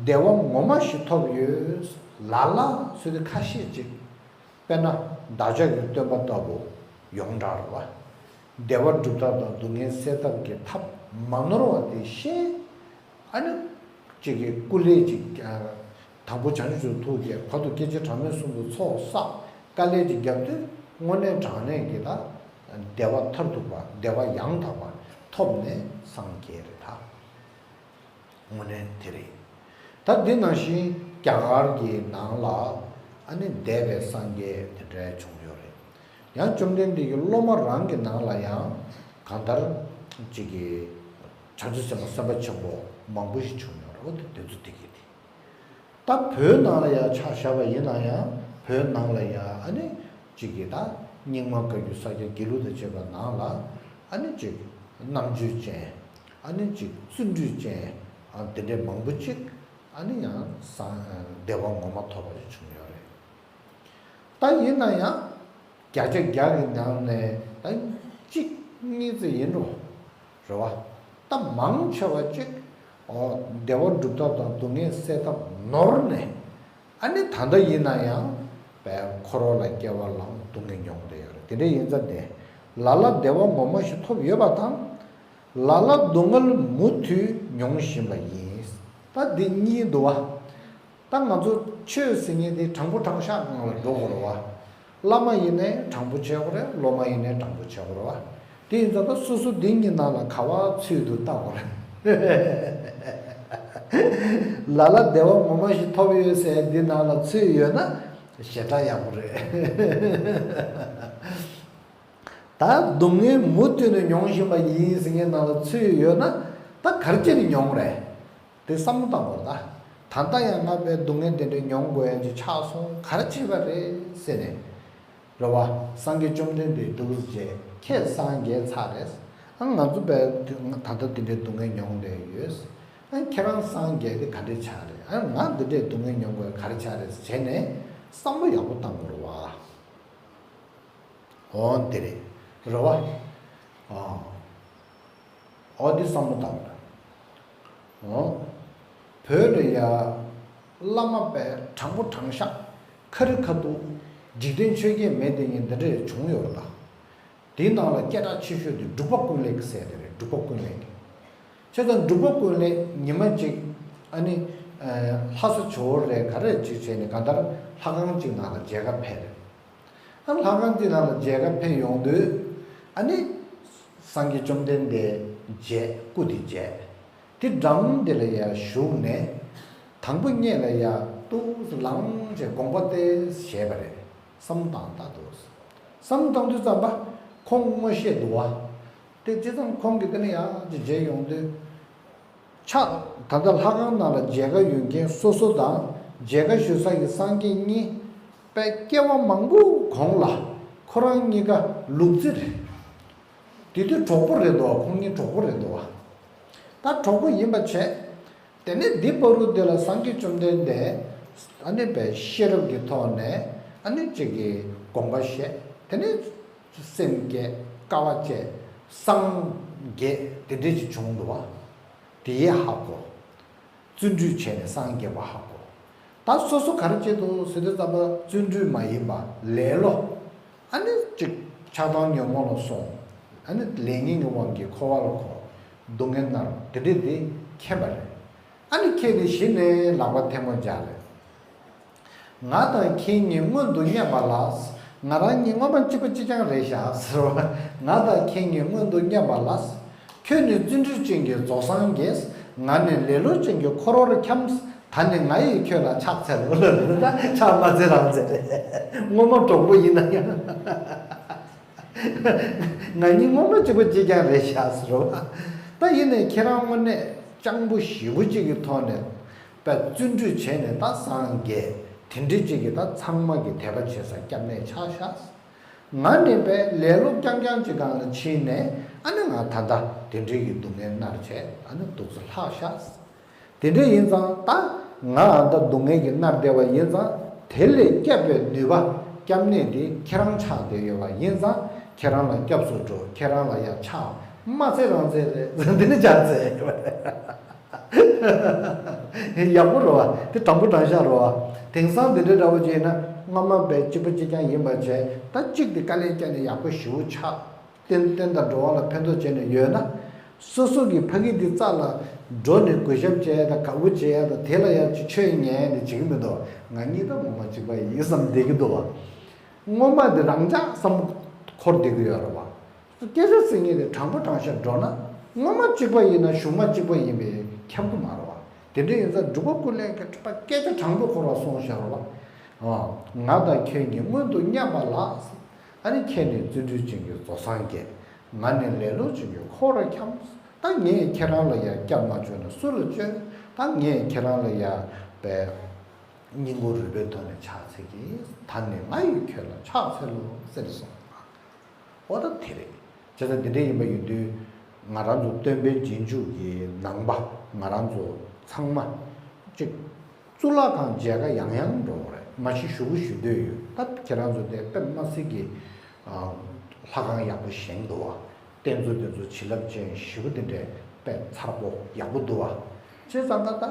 བདེ་བ་ངོ་མ་ཞིག་ཐོབ་ཡོད། ལ་ལ་ཟེར་དུས་ཁ་ཤས་ཅིག་དཔེར་ན་བདག་ཅག་གི་སྟོན་པ་ལྟ་བུ་ཡོངས་གྲགས་རེད་བ། བདེ་བ་སྒྲུབ་ཐབས་དང་སྡུག་བསྔལ་སེལ་ཐབས་ཀྱི་ཐབས་མ་ནོར་བ་དེ་ཤེས། ཨ་ནི། གཅིག་གིས་སྐུ་ལས་གཅིག་ཨ། དང་པོ་བྱང་ཆུབ་ཐུགས་ཀྱི་བར་དུ་སྐད་ཅིག་གྲངས་མེད་གསུམ་དུ་ཚོགས་བསགས་དཀའ་ལས་ཅིག་བརྒྱབ་དུས་དངོས་གནས་དྲང་གནས་ཀྱི་ད། བདེ་བ་མཐར་ཐུག་པ་བདེ་བ་ཡང་དག་པ་ཐོབ་ནས་སངས་རྒྱས་རེད་ད། དངོས་གནས་དེ་རེད། ད་འདི་ནང་བཞིན་རྒྱ་གར་གྱི་ནང་ལ་ཨ་ནི་འདས་པའི་སངས་རྒྱས་དེ་འདྲ་བྱུང་ཡོད་རེད། ཡང་བཅོམ་ལྡན་འདས་ཀྱི་སློབ་མ་རང་གི་ནང་ལ་ཡང་གང་ལྟར་གཅིག་གིས་བྱང་ཆུབ་སེམས་དཔའ་སེམས་དཔའ་ཆེན་པོ་མང་པོ་ཞིག་བྱུང་ཡོད་རེད། འོ་དེ་དེ་ཚོ་དེ་གི་དེ། ད་བོད་ནང་ལ་ཡང་ཆ་བཞག་པ་ཡིན་ན་ཡང་བོད་ནང་ལ་ཡང་ཨ་ནི་གཅིག་གིས་ད་རྙིང་མ་བཀའ་བརྒྱུད་ས་སྐྱ་དགེ་ལུགས་དང་བཅས་པ་ནང་ལ་ཨ་ནི་གཅིག་རྣམ་དཔྱོད་ཅན། ཨ་ནི་གཅིག་བརྩོན་འགྲུས་ཅན། ཨ་དེ་འདྲའི་མང་པོ་གཅིག་ཨ་ནི་ཡང་སངས་བདེ་བ་ངོ་མ་ཐོབ་པ་ཞིག་བྱུང་ཡོད་རེད། ད་ཡིན་ན་ཡང་བརྒྱ་ཆ་བརྒྱ་གི་ནང་ནས་ད་གཅིག་གཉིས་ཙམ་ཡིན་འགྲོ། རེད་བ། ད་མང་ཆེ་བ་གཅིག་ཨོ་བདེ་བ་སྒྲུབ་ཐབས་དང་སྡུག་བསྔལ་སེལ་ཐབས་ནོར་ནས་ཨ་ནི་ད་ལྟ་ཡིན་ན་ཡང་བའི་འཁོར་བ་ལ་སྐྱེ་བ་བླངས་སྡུག་བསྔལ་མྱོང་བསྡད་ཡོད་རེད། དེ་འདྲ་ཡིན་ཙང་དེ་ལ་ལ་བདེ་བ་ངོ་མ་ཞིག་ཐོབ་ཡོད་པ་དང་། ལ་ལ་སྡུག་བསྔལ་མུ་མཐུད་མྱོང་བཞིན་པ་ཡིན། ད་འདི་གཉིས་འདུག་བ། ད་ང་ཚོ་ཆོས་ཟེར་མཁན་དེ་དྲང་པོ་དྲང་བཞག་ངང་ལ་འགྲོ་དགོས་རེད་བ། བླ་མ་ཡིན་ནའི་དྲང་པོ་བྱེད་དགོས་རེད། སློབ་མ་ཡིན་ནའི་དྲང་པོ་བྱེད་དགོས་རེད་བ། དེ་ཡིན་ཙང་ད་སོ་སོ་འདི་གཉིས་ནང་ལ་ག་བ་ཚུད་འདུག་ལྟ་དགོས་རེད། ལ་ལ་བདེ་བ་ངོ་མ་ཞིག་ཐོབ་ཡོད་ཟེར་འདི་ནང་ལ་ཚུད་ཡོད་ན་ཞེ་དྲག་ཡག་པོ་རེད། ད་སྡུག་བསྔལ་མུ་མཐུད་ནས་མྱོང་བཞིན་པ་ཡིན་ཟེར་མཁན་ནང་ལ་ཚུད་ཡོད་ན། ད་ག་རེ་བྱས་ནས་མྱོང་རེད། དེ་བསམ་བློ་བཏང་དགོས་རེད་ད། ད་ལྟ་ཡང་ང་དཔེ་སྡུག་བསྔལ་དེ་འདྲ་མྱོང་དགོས་ཡ་ཅིག་ཆགས་སོང་ག་རེ་བྱས་པ་རེད་ཟེར་ནས། རེད་བ། སངས་རྒྱས་བཅོམ་ལྡན་འདས་འདུག་ཟེར། ཁྱེད་སངས་རྒྱས་ཚར་རེད། ཨ་ང་ཚོ་དཔེ་ད་ལྟ་དེ་འདྲའི་སྡུག་བསྔལ་མྱོང་བསྡད་ཡོད། ཨ་ཁྱེད་རང་སངས་རྒྱས་དེ་ག་འདྲས་ཆགས་རེད། ཨ་ང་འདི་འདྲའི་སྡུག་བསྔལ་མྱོང་དགོས་ག་རེ་ཆགས་རེད་ཟེར་ནས་བསམ་བློ་ཡག་པོ་བཏང་དགོས་རེད་བ། འོ་དེ་རེད། རེད་བ། ཨ། འོ་འདི་བསམ་བློ་བཏང་དགོས། འོ། བོད་ལ་ཡ། བླ་མ་དཔེ་དྲང་པོ་དྲང་བཞག་ཁ་རི་ཁ་ཐུག་འཇིག་རྟེན་ཆོས་བརྒྱད་མེད་དེ་ཉིད་འདི་འདྲས་བྱུང་ཡོད་རེད་ད། དེའི་ནང་ལ་སྐད་གྲགས་ཆེ་ཤོས་དེ་འབྲུག་པ་ཀུན་ལེགས་ཟེར་དེ་རེད། འབྲུག་པ་ཀུན་ལེགས། བྱས་ཙང་འབྲུག་པ་ཀུན་ལེགས་ཉི་མ་གཅིག་ཨ་ནི། ལྷ་ས་ཇོ་བོ་རེད་ག་རེ་གཅིག་བྱས་ནས་གང་ལྟར་ལྷ་ཁང་གཅིག་ནང་ལ་མཇལ་ཁ་ཕེབས་རེད། ཨ་ལྷ་ཁང་གཅིག་ནང་ལ་མཇལ་ཁ་ཕེབས་ཡོང་དུས། ཨ་ནི། སངས་རྒྱས་བཅོམ་ལྡན་འདས་མཇལ། སྐུ་དེ་མཇལ། དེ་འགྲམ་དེ་ལ་ཡ་བཞུགས་ནས། དང་པོ་སྔོན་ལ་ཡ་ཏོག་ཙམ་ལངས་བྱས་དགོངས་པ་དེ་བཞེས་པ་རེད། བསམ་བློ་བཏང་ད་འདུག་བསམ་བློ་བཏང་དུས་ཙམ་པ་ཁོང་ངོ་ཤེས་འདུག་བ། དེ་བྱས་ཙང་ཁོང་གིས་དེ་ནས་ཡར་ཅིག་མཇལ་ཡོང་དུས། ཆ། ད་ལྟ་ལྷ་ཁང་ནང་ལ་མཇལ་ཁ་ཡོད་མཁན་སོ་སོ་དང་མཇལ་ཁ་ཞུ་ས་ཡི་སངས་རྒྱས་གཉིས། དཔེ་སྐྱེ་བ་མང་པོའི་གོང་ལ་ཁོ་རང་གཉིས་ཀ་ལུག་རྫི་རེད། དེ་དུས་གྲོགས་པོ་རེད་འདུག་ཁོང་གཉིས་གྲོགས་པོ་རེད་འདུག་ད་གྲོགས་པོ་ཡིན་པ་བྱས། དེ་ནས་འདི་བར་དུ་དེ་ལ་སངས་རྒྱས་བཅོམ་ལྡན་འདས། ཨ་ནི་དཔེ་ཤེས་རབ་ཀྱི་ཐོག་ནས་ཨ་ནི་གཅིག་གི་དགོངས་པ་བཞེས། དེ་ནས་སེམས་བསྐྱེད་དཀའ་བ་སྤྱད། སངས་རྒྱས་དེ་འདྲས་ཅིག་བྱུང་འདུག་བ། དེ་ཡས་ཧ་གོ། བརྩོན་འགྲུས་བྱས་ནས་སངས་རྒྱས་པ་ཧ་གོ། ད་སོ་སོ་ག་རེ་བྱེད་འདུག་ཟེར་དུས་ཙམ་པ་བརྩོན་འགྲུས་མ་ཡིན་པ་ལེ་ལོ། ཨ་ནི་གཅིག་ཆགས་སྡང་ཉོན་མོངས་ལ་སོང་། ཨ་ནི་ལས་ངན་གྱི་དབང་གིས་འཁོར་བ་ལ་འཁོར། སྡུག་བསྔལ་མནར་དེ་འདྲས་དེ་མཁྱེན་པ་རེད། ཨ་ནི་མཁྱེན་ནས་གཞི་ནས་ལག་པ་ཐལ་མོ་སྦྱར་རེད། ང་དང་ཁྱེད་གཉིས་སྔོན་དུ་མཉམ་པ་ལགས། ང་རང་གཉིས་སྔོན་མ་གཅིག་པ་གཅིག་རྐྱང་རེད་ཤག་ཟེར་བ། ང་དང་ཁྱེད་གཉིས་སྔོན་དུ་མཉམ་པ་ལགས། ཁྱོད་ནི་བརྩོན་འགྲུས་ཅན་གྱི་རྫོགས་སངས་རྒྱས། ང་ནི་ལེ་ལོ་ཅན་གྱི་འཁོར་བར་འཁྱམས། ད་ནི་ང་ཡིས་ཁྱོད་ལ་ཕྱག་འཚལ་ལོ་ལབ་ནས་ད་ཕྱག་མ་འཚལ་རང་འཚལ་རེད། སྔོན་མ་གྲོགས་པོ་ཡིན་ན་ཡང་། ང་གཉིས་སྔོན་མ་གཅིག་པ་གཅིག་རྐྱང་རེད་ཤག་ཟེར་བ། ད་ཡིན་ནའི་ཁྱེད་རང་དངོས་གནས་སྤྱང་པོ་ཞེ་པོ་གཅིག་གི་ཐོག་ནས། དཔེ་བརྩོན་འགྲུས་བྱས་ནས་ད་སངས་རྒྱས་དེ་འདྲའི་གཅིག་གིས་ད་ཚང་མ་གི་དད་པ་བྱེད་ས་སྐྱབས་གནས་ཆགས་ཤག་ང་ནི་དཔེ་ལེ་ལོ་རྐྱང་རྐྱང་གཅིག་སྒང་ལ་ཕྱིན་ནས་ཨ་ནི་ང་ད་ལྟ་དེ་འདྲའི་གི་སྡུག་བསྔལ་མནར་བྱས་ཨ་ནི་འདུག་སེ་ལྷག་ཤག་དེ་འདྲ་ཡིན་ཙང་ད་ང་ཨ་ད་སྡུག་བསྔལ་གྱིས་མནར་བསྡད་པ་ཡིན་ཙང་དེ་ལས་སྐྱབས་པའི་ནུས་པ་སྐྱབས་གནས་དེ་ཁྱེད་རང་ཆགས་བསྡད་ཡོད་པ་ཡིན་ཙང་ཁྱེད་རང་ལ་སྐྱབས་སུ་འགྲོ། ཁྱེད་རང་ལ་ཡང་ཕྱག་མ་འཚལ་རང་འཚལ་རེད། འདི་ནི་ཕྱག་འཚལ་ཡོད་པ་རེད། ཡག་པོ་རེད་བ། དེ་དྲང་པོ་དྲང་བཞག་རེད་བ། དེང་སང་འདི་འདྲ་འདྲ་བོ་བྱས་ན་སྔ་མ་བས་གཅིག་པ་གཅིག་རྐྱང་ཡིན་པ་བྱས་ད་གཅིག་དེ་དཀའ་ལས་བརྒྱབ་ནས་ཡག་པོ་ཞེ་པོ་ཆགས། བསྟན་བསྟན་དང་འགྲོ་བ་ལ་ཕན་ཐོགས་བྱས་ནས་ཡོད་ན། སོ་སོ་གི་ཕ་གི་འདི་རྩ་ལ་འགྲོ་ནས་གུས་ཞབས་བྱས་དང་དགའ་པོ་བྱས་དང་དེ་ལ་ཡང་ཅིག་ཆོས་ཉན་ནས་བྱེད་ཀྱི་མི་འདུག་ང་གཉིས་ད་ངོ་མ་གཅིག་པ་ཡིན་བསམ་བསྡད་ཀྱི་འདུག་བ། སྔོན་མ་འདི་རང་འཇགས་བསམ་འཁོར་བསྡད་ཀྱི་ཡོད་རེད་བ། སྐད་ཆ་ཟེར་མཁན་དེ་དྲང་པོ་དྲང་བཞག་འགྲོ་ན་སྔོན་མ་གཅིག་པ་ཡིན་ན་གཞུག་མ་གཅིག་པ་ཡིན་པས་ཁྱབ་ཀྱི་མ་རེད་བ། དེ་འདྲ་ཡིན་ཙང་འབྲུག་པ་ཀུན་ལེགས་ཀྱིས་སྐད་ཆ་དྲང་པོ་ཁོ་རང་གསུངས་བཞག་རེད་བ། ཨ། ང་དང་ཁྱེད་གཉིས་སྔོན་དུ་མཉམ་པ་ལགས། ཨ་ནི་ཁྱེད་ནི་བརྩོན་འགྲུས་ཅན་གྱི་རྫོགས་སངས་རྒྱས། ང་ནི་ལེ་ལོ་ཅན་གྱི་འཁོར་བར་འཁྱམས། ད་ངས་ཁྱེད་རང་ལ་ཡང་སྐྱབས་མ་བཅོལ་ན་སུ་ལ་བཅོལ། ད་ངས་ཁྱེད་རང་ལ་ཡང་པའི་སྙིང་ཁོང་རུས་པའི་ཐོག་ནས་ཕྱག་འཚལ་གྱི། ད་ནི་ང་ཡིས་ཁྱོད་ལ་ཕྱག་འཚལ་ལོ་ཟེར་གསུངས། འོ་ད་དེ་རེད། བྱས་ཙང་འདི་འདྲ་ཡིན་པ་ཡིན་དུས། ང་རང་ཚོ་སྟོན་པའི་རྗེས་འཇུག་གི་ནང་པ་ང་རང་ཚོ་ཚང་མ་གཅིག་གཙུག་ལག་ཁང་མཇལ་ཁ་ཡང་ཡང་འགྲོ་དགོས་རེད། མ་གཞི་ཞུ་གི་ཞུ་འདོད་ཡོད། ད་ཁྱེད་རང་ཚོ་དེ་དཔེ་མ་སྲིད་ཀྱི་ལྷ་ཁང་ཡག་པོ་བཞེངས་འདུག་བ། རྟེན་གཙོ་དེ་ཚོ་བྱིན་རླབས་ཅན་ཞེ་པོ་དེ་འདྲས་དཔེ་མཚར་པོ་ཡག་པོ་འདུག་བ། བྱས་ཙང་ད་ལྟ་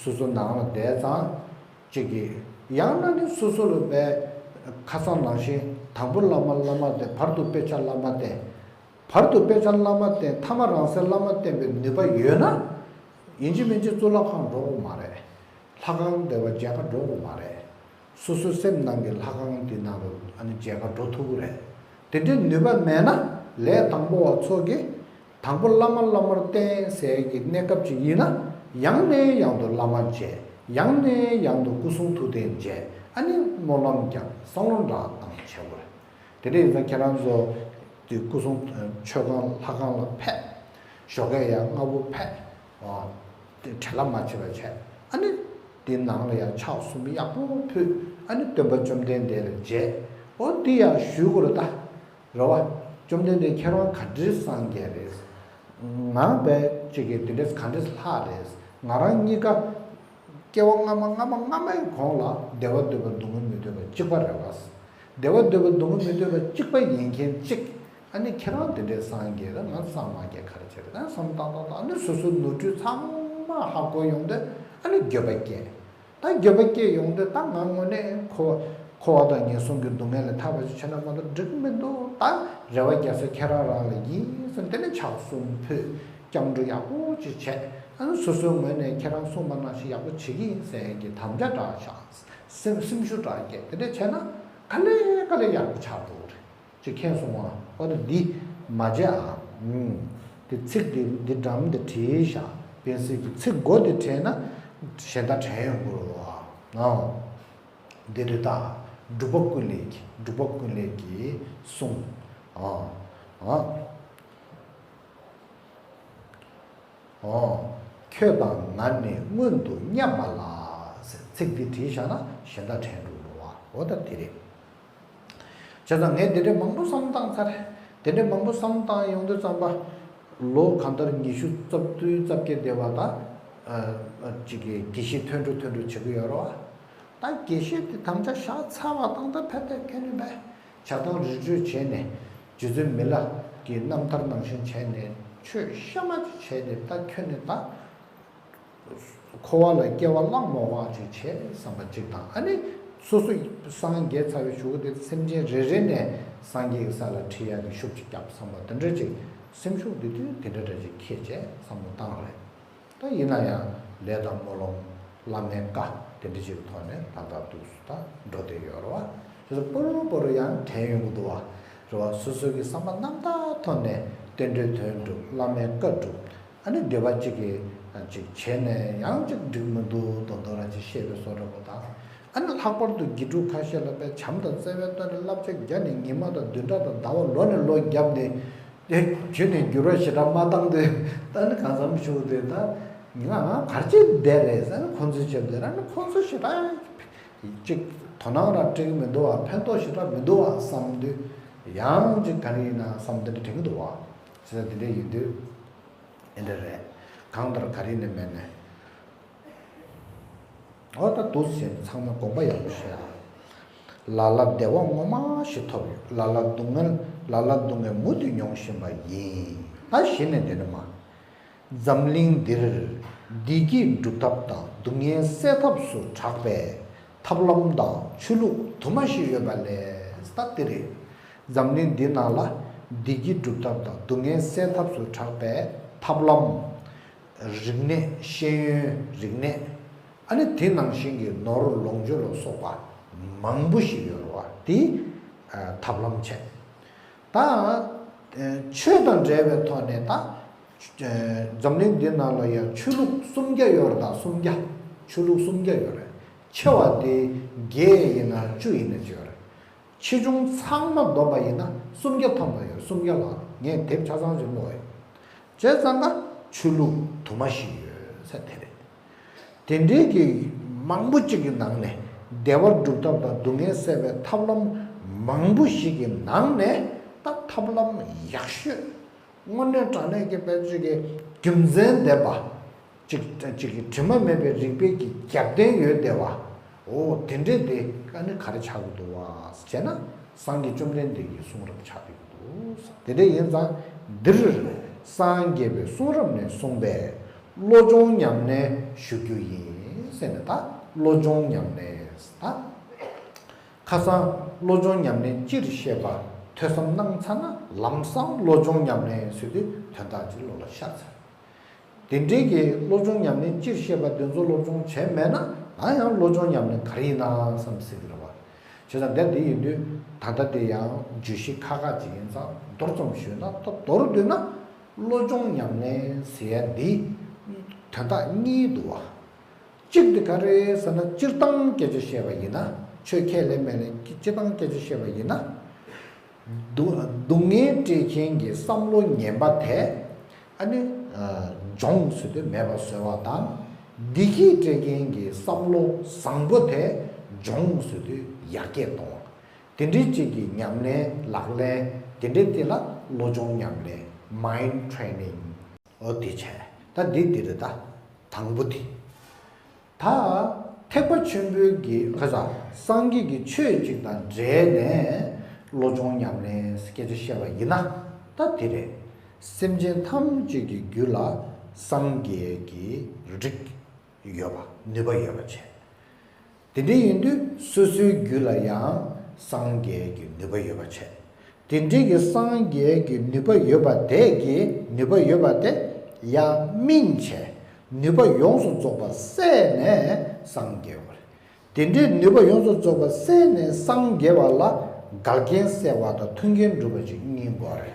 སོ་སོ་ནང་ལ་བསྡད་ཙང་གཅིག་གིས་ཡང་ན་ནི་སོ་སོ་ལ་བས་ཁ་སང་ནང་བཞིན་དང་པོ་བླ་མ་བླ་མ་བསྟེན། བར་དུ་དཔེ་ཆ་བླ་མ་བསྟེན། བར་དུ་དཔེ་ཆ་བླ་མ་བསྟེན། ཐ་མ་རང་སའི་བླ་མ་བསྟེན་པའི་ནུས་པ་ཡོད་ན། ཡིན་གཅིག་མིན་གཅིག་གཙུག་ལག་ཁང་འགྲོ་དགོས་མ་རེད། ལྷ་ཁང་བསྡད་པ་མཇལ་ཁ་འགྲོ་དགོས་མ་རེད། སོ་སོའི་སེམས་ནང་གི་ལྷ་ཁང་དེ་ནང་ལ་ཨ་ནི་མཇལ་ཁ་འགྲོ་ཐུབ་ཀྱི་རེད། དེ་འདྲའི་ནུས་པ་མེད་ན། ལས་དང་པོ་བ་ཚོ་གིས་དང་པོ་བླ་མ་བླ་མར་བསྟེན་ཟེར་གྱི་གནས་སྐབས་ཅིག་ཡིན་ན། ཡང་ནས་ཡང་དུ་བླ་མ་མཇལ། ཡང་ནས་ཡང་དུ་སྐུ་གསུང་ཐུགས་རྟེན་མཇལ། ཨ་ནི་སྨོན་ལམ་རྒྱབ། བསམ་བློ་འདྲ་བཏང་བྱེད་དགོས་རེད། དེ་འདྲ་ཡིན་ཙང་ཁྱེད་རང་ཚོ། དེ་སྐུ་གསུང་མཆོད་ཁང་ལྷ་ཁང་ལ་ཕེབས། ཞོགས་ཀས་ཡར་སྔ་པོ་ཕེབས། ཨ། དེ་བྲེལ་བ་མ་བྱེད་པ་བྱས། ཨ་ནི་དེ་ནང་ལ་ཡང་ཕྱག་གསུམ་ཡག་པོ་ཕུལ། ཨ་ནི་སྟོན་པ་བཅོམ་ལྡན་འདས་ལ་མཇལ། འོ་དེ་ཡང་ཞུ་དགོས་རེད་ད། རེད་བ། བཅོམ་ལྡན་འདས་ཁྱེད་རང་ག་འདྲའི་སངས་རྒྱས་རེད། ང་བས་ཅིག་གིས་དེ་འདྲའི་ག་འདྲའི་ལྷག་རེད། ང་རང་གཉིས་ཀ་སྐྱེ་བ་སྔ་མ་སྔ་མ་སྔ་མའི་གོང་ལ་བདེ་བ་འདོད་པ་སྡུག་བསྔལ་མི་འདོད་པ་གཅིག་པ་རེད་བ། བདེ་བ་འདོད་པ་སྡུག་བསྔལ་མི་འདོད་པ་གཅིག་པ་ཡིན་མཁན་གཅིག། ཨ་ནི་ཁྱེད་རང་དེ་འདྲའི་སངས་རྒྱས་རེད། ང་སངས་མ་རྒྱས་ག་རེ་བྱས་རེད། ད་བསམ་བཏང་བཏང་བཏང་། ཨ་ནི་སོ་སོའི་ནོར་འཁྲུལ་ཚང་མ་ཧ་གོ་ཡོང་དུས། ཨ་ནི་འགྱོད་པ་སྐྱེས། ད་འགྱོད་པ་སྐྱེས་ཡོང་དུས། ད་ང་དངོས་གནས་འཁོར་བ་འཁོར་བ་དང་ངན་སོང་གི་སྡུག་བསྔལ་ལས་ཐར་བ་ཞིག་བྱས་ན་མ་གཏོགས་འགྲིག་གི་མི་འདུག། ད་རེ་བ་རྒྱག་ས་ཁྱེད་རང་རང་ལ་ཡིན་ཟེར། དེ་ནས་ཕྱག་གསུམ་ཕུལ། སྐྱབས་འགྲོ་ཡག་པོ་ཅིག་བྱས། ཨ་ནི་སོ་སོའི་ངོས་ནས་ཁྱེད་རང་གསུངས་པ་ནང་བཞིན་ཡག་པོ་བྱེད་ཀྱི་ཡིན་ཟེར་གྱི་དམ་བཅའ་འདྲ་བཞག། སེམས་སེམས་ཤུགས་འདྲ་སྐྱེས། དེ་འདྲ་བྱས་ན་ག་ལེ་ག་ལེ་ཡག་པོ་ཆགས་འགྲོ་གི་རེད། ཅིག་མཁྱེན་སོང་ང་། འོ་ད་འདི་མ་བརྗེད་ཨ། ཨུམ། དེ་ཚིག་དེ་འདི་འགྲམ་དེ་བྲིས་བཞག། དཔེ་སྲིད་ཀྱི་ཚིག་མགོ་དེ་བྲིས་ན་གཞན་དག་དྲན་ཡོང་གི་རེད་བ། ཨོ། འདི་རེད་ད། འབྲུག་པ་ཀུན་ལེགས་ཀྱི། འབྲུག་པ་ཀུན་ལེགས་ཀྱི་གསུང་། ཨོ། ཨོ། ཨོ། ཁྱོད་དང་ང་ནི་སྔོན་དུ་མཉམ་པ་ལ། ཟེར་ཚིག་འདི་བྲིས་བཞག་ན་གཞན་དག་དྲན་འགྲོ་གི་རེད་བ། འོ་ད་དེ་རེད། བྱས་ཙང་ངས་འདི་འདྲའི་མང་པོ་བསམ་བཏང་ཚར། དེ་འདྲའི་མང་པོ་བསམ་བཏང་ཡོང་དུས་ཙམ་པ། ལོ་གང་ལྟར་ཉི་ཤུ་རྩ་བདུན་རྩ་བརྒྱད་འདས་པ་དང་། ཨ། ཨ། ཅིག་གི་དགེ་བཤེས་ཐོན་འགྲོ་ཐོན་འགྲོ་བྱེད་ཀྱི་ཡོད་རེད་བ། ད་དགེ་བཤེས་དེ་དམ་བཅའ་བཞག་ཚར་བ་དང་། ད་ཕེབས་ཕེབས་ཁྱོན་ནས་བྱ་བཏང་རི་ཁྲོད་བྱས་ནས། རྗེ་བཙུན་མི་ལ་གི་རྣམ་ཐར་ནང་བཞིན་བྱས་ནས། ཆོས་གཤའ་མ་ཅིག་བྱས་ནས། ད་ཁྱོན་ནས་ད། འཁོར་བ་ལ་སྐྱེ་བ་བླང་མོ་བ་ཅིག་བྱས་བསམ་པ་གཅིག་དང་། ཨ་ནི་སོ་སོ་སངས་རྒྱས་ཚར་བའི་གཞུག་གུ་དེ་སེམས་ཅན་རེ་རེ་ནས་སངས་རྒྱས་ཀྱི་ས་ལ་ཁྲིད་ཡག་གི་ཤུགས་ཅིག་རྒྱབ་བསམ་པ་དེ་འདྲ་ཅིག། སེམས་ཤུགས་དེ་དུས་དེ་འདྲ་འདྲ་ཅིག་འཁྱེར་བྱས་བསམ་བློ་བཏང་རེད། ད་ཡིན་ན་ཡང་ལས་དང་སྨོན་ལམ། བླ་མའི་བཀའ་དེ་འདྲ་ཅིག་གི་ཐོག་ནས་ད་ལྟ་འདུག་སུ་ད་འགྲོ་བསྡད་ཡོད་རེད་བ། དེ་ཚོ་པོ་རུ་པོ་རུ་ཡང་དྲན་ཡོང་གི་འདུག་བ། རེད་བ། སོ་སོ་གི་བསམ་པ་རྣམ་དག་ཐོག་ནས་རྟེན་འབྲེལ་དོན་འགྲུབ། བླ་མའི་བཀའ་སྒྲུབ། ཨ་ནི་སྡེ་པ་གཅིག་གིས་ཅིག་བྱས་ནས་ཡང་ཅིག་འགྲིག་མི་འདུག་མདོག་མདོག་ར་ཅིག་བཤད་པའི་བཟོ་འདྲ་པོ་དང་། ཨ་ནི་ལྷག་པར་དུ་དགེ་ཕྲུག་ཁ་ཤས་ལ་དཔེ་བྱམས་དང་བརྩེ་བའི་ཐོག་ནས་བསླབ་བྱ་བརྒྱ་ནས་ཉི་མ་དང་བདུན་ཕྲག་དང་ཟླ་བ་ལོ་ནས་ལོ་བརྒྱབ་ནས། དེ་ཁྱོན་ནས་འགྱུར་བ་ཞེ་དྲག་མ་བཏང་དུས། ད་ནི་གང་འཚམ་ཞུ་དེ། ད་ང་གར་ཅིག་བསྡད་རེད་ཟེར་ན། ཁོང་ཚོའི་ཆེད་དུ་ན་ནི་ཁོང་ཚོ་ཞེ་དྲག་ཅིག་དོ་སྣང་ར་སྤྲད་ཀྱི་མི་འདུག་བ། ཕན་ཐོགས་ཞེ་དྲག་མི་འདུག་བ་བསམ་དུས། ཡང་ཅིག་ག་རེ་ཡིན་ན་བསམ་དེ་འདྲ་དྲན་གྱི་འདུག་བ། བྱས་ཙང་དེ་འདྲ་ཡིན་དུས། ཨེ་འདྲ་རེད། གང་ལྟར་ག་རེ་ནས་མེད་ནས། འོ་ད་འདུག་སེ་ཚང་མས་དགོངས་པ་ཡག་པོ་བཞེས་ཨ། ལ་ལ་བདེ་བ་ངོ་མ་ཞིག་ཐོབ་ཡོད། ལ་ལ་སྡུག་བསྔལ། ལ་ལ་སྡུག་བསྔལ་མུ་མཐུད་མྱོང་བཞིན་པ་ཡིན། ད་གཞི་ནས་འདི་ནི་མ། འཛམ་གླིང་འདིར་བདེ་སྐྱིད་སྒྲུབ་ཐབས་དང་སྡུག་བསྔལ་སེལ་ཐབས་སུ་གྲགས་པའི་ཐབས་ལམ་དང་ཆོས་ལུགས་དུ་མ་ཞིག་ཡོད་པ་ལས། ད་དེ་རེད། འཛམ་གླིང་འདི་ནང་ལ་བདེ་སྐྱིད་སྒྲུབ་ཐབས་དང་སྡུག་བསྔལ་སེལ་ཐབས་སུ་གྲགས་པའི་ཐབས་ལམ། རིག་གནས། ཤེས་ཡོན་རིག་གནས། ཨ་ནི་དེ་ནང་བཞིན་གྱི་ནོར་ལོངས་སྤྱོད་ལ་སོགས་པ་མང་པོ་ཞིག་ཡོད་རེད་བ། དེ་ཨ་ཐབས་ལམ་བྱས། ད་ཨ་ཆོས་དང་འབྲེལ་བའི་ཐོག་ནས། ད་ཨ་འཛམ་གླིང་འདི་ནང་ལ་ཡང་ཆོས་ལུགས་སུམ་བརྒྱ་ཡོད་རེད། ད་སུམ་བརྒྱ། ཆོས་ལུགས་སུམ་བརྒྱ་ཡོད་རེད། ཆེ་བ་དེ་བརྒྱད་ཡིན་ན་བཅུ་ཡིན་ན་ཅི་ཡོད་རེད། ཆེ་ཆུང་ཚང་མ་བསྡོམས་པ་ཡིན་ན་སུམ་བརྒྱ་ཐམ་པ་ཡོད། སུམ་བརྒྱ་ལྷག་ངས་དེབ་ཆ་ཚང་ཅིག་ཀློག་ཡོད། བྱས་ཙང་ཀ་ཆོས་ལུགས་དུ་མ་ཞིག་ཡོད་ཟེར་དེ་རེད། དེ་འདྲའི་གི་མང་པོ་ཅིག་གི་ནང་ནས། བདེ་བ་སྒྲུབ་ཐབས་དང་སྡུག་བསྔལ་སེལ་བའི་ཐབས་ལམ་མང་པོ་ཞིག་གི་ནང་ནས། ད་ཐབས་ལམ་ཡག་ཤོས། དངོས་གནས་དྲང་གནས་ཀྱི་དཔེ་ཅིག་གི་རྒྱུ་མཚན་ལྡན་པ། ཅིག་ཅིག་གི་དྲི་མ་མེད་པའི་རིགས་པའི་གི་རྒྱབ་རྟེན་ཡོད་བསྡད་པ། འོ་དེ་འདྲས་དེ་ཨ་ནི་ག་རེ་ཆགས་ཀྱི་འདུག་བ་ཟེར་ན། སངས་རྒྱས་བཅོམ་ལྡན་འདས་ཀྱི་གསུང་རབ་ཆགས་ཀྱི་འདུག། དེ་འདྲ་ཡིན་ཙང་། འདིར་སངས་རྒྱས་པའི་གསུང་རབ་ནས་གསུངས་པའི་བློ་སྦྱོང་ཉམས་ལེན་ཞུ་རྒྱུ་ཡིན་ཟེར་ནས། ད་བློ་སྦྱོང་ཉམས་ལེན་ད། ཁ་སང་བློ་སྦྱོང་ཉམས་ལེན་སྤྱིར་བཤད་པ་ཐོས་བསམ་གནང་ཚར་ན། ལམ་སང་བློ་སྦྱོང་ཉམས་ལེན་ཟེར་དུས་དོན་དག་ཅིག་བློ་ལ་ཤར་ཚར། དེ་འདྲའི་གི་བློ་སྦྱོང་ཉམས་ལེན་སྤྱིར་བཤད་པ་དེ་ཚོ་སློབ་སྦྱོང་བྱས་མེད་ན། ད་ཡང་བློ་སྦྱོང་ཉམས་ལེན་ག་རེ་ཡིན་ན་བསམ་སྲིད་ཀྱི་རེད་བ། བྱས་ཙང་འདི་འདི་ཡིན་དུས། ད་ལྟ་དེ་ཡང་བརྗོད་གཞི་ཁག་ཁག་ཅིག་ཡིན་ཙང་མདོར་ཙམ་ཞུས་ན། ད་མདོར་བསྡུས་ན་བློ་སྦྱོང་ཉམས་ལེན་ཟེར་ཡ་འདི་དོན་དག་གཉིས་འདུག་བ། གཅིག་དེ་ག་རེ་ཟེར་ན། སྤྱིར་བཏང་སྐད་ཆ་བཤད་པ་ཡིན་ན། ཆོས་ཁས་ལེན་མེད་ལེན་སྤྱིར་བཏང་སྐད་ཆ་བཤད་པ་ཡིན་ན། སྡུག་སྡུག་བསྔལ་སྤྲད་མཁན་གྱི་བསམ་བློ་ངན་པ་དེ་ཨ་ནི་སྦྱོང་ཟེར་དུས་མེད་པ་བཟོ་བ་དང་། བདེ་སྐྱིད་སྤྲད་མཁན་གྱི་བསམ་བློ་བཟང་པོ་དེ་སྦྱོང་ཟེར་དུས་ཡར་རྒྱས་གཏོང་བ། དེ་འདྲའི་ཅིག་གི་ཉམས་ལེན་ལག་ལེན་དེ་འདྲའི་དེ་ལ་བློ་སྦྱོང་ཉམས་ལེན། Mind Training། འོ་དེ་བྱས། ད་འདི་འདི་རེད། ད་དང་པོ་དེ། ད་ཐེག་པ་ཆེན་པོའི་གི་ཁ་ས་སངས་རྒྱས་ཀྱི་ཆོས་ཅིག་དང་འབྲེལ་ནས་བློ་སྦྱོང་ཉམས་ལེན་སྐད་ཆ་བཤད་པ་ཡིན་ན་ད་དེ་རེད། སེམས་ཅན་ཐམས་ཅད་ཀྱི་རྒྱུད་ལ་སངས་རྒྱས་ཀྱི་རིགས་ཡོད་པ་ནུས་པ་ཡོད་པ་བྱས། དེ་འདྲ་ཡིན་དུས་སོ་སོའི་རྒྱུད་ལ་ཡང་སངས་རྒྱས་ཀྱི་ནུས་པ་ཡོད་པ་བྱས། དེ་འདྲའི་གི་སངས་རྒྱས་ཀྱི་ནུས་པ་ཡོད་པ་དེ་གི་ནུས་པ་ཡོད་པ་དེ་ཡང་སྨིན་བྱས། ནུས་པ་ཡོངས་སུ་རྫོགས་པ་བསལ་ནས་སངས་རྒྱས་པ་རེད། དེ་འདྲའི་ནུས་པ་ཡོངས་སུ་རྫོགས་པ་བསལ་ནས་སངས་རྒྱས་པ་ལ་འགལ་རྐྱེན་བསལ་བ་དང་མཐུན་རྐྱེན་སྒྲུབ་པ་ཅིག་གཉིས་དགོས་རེད།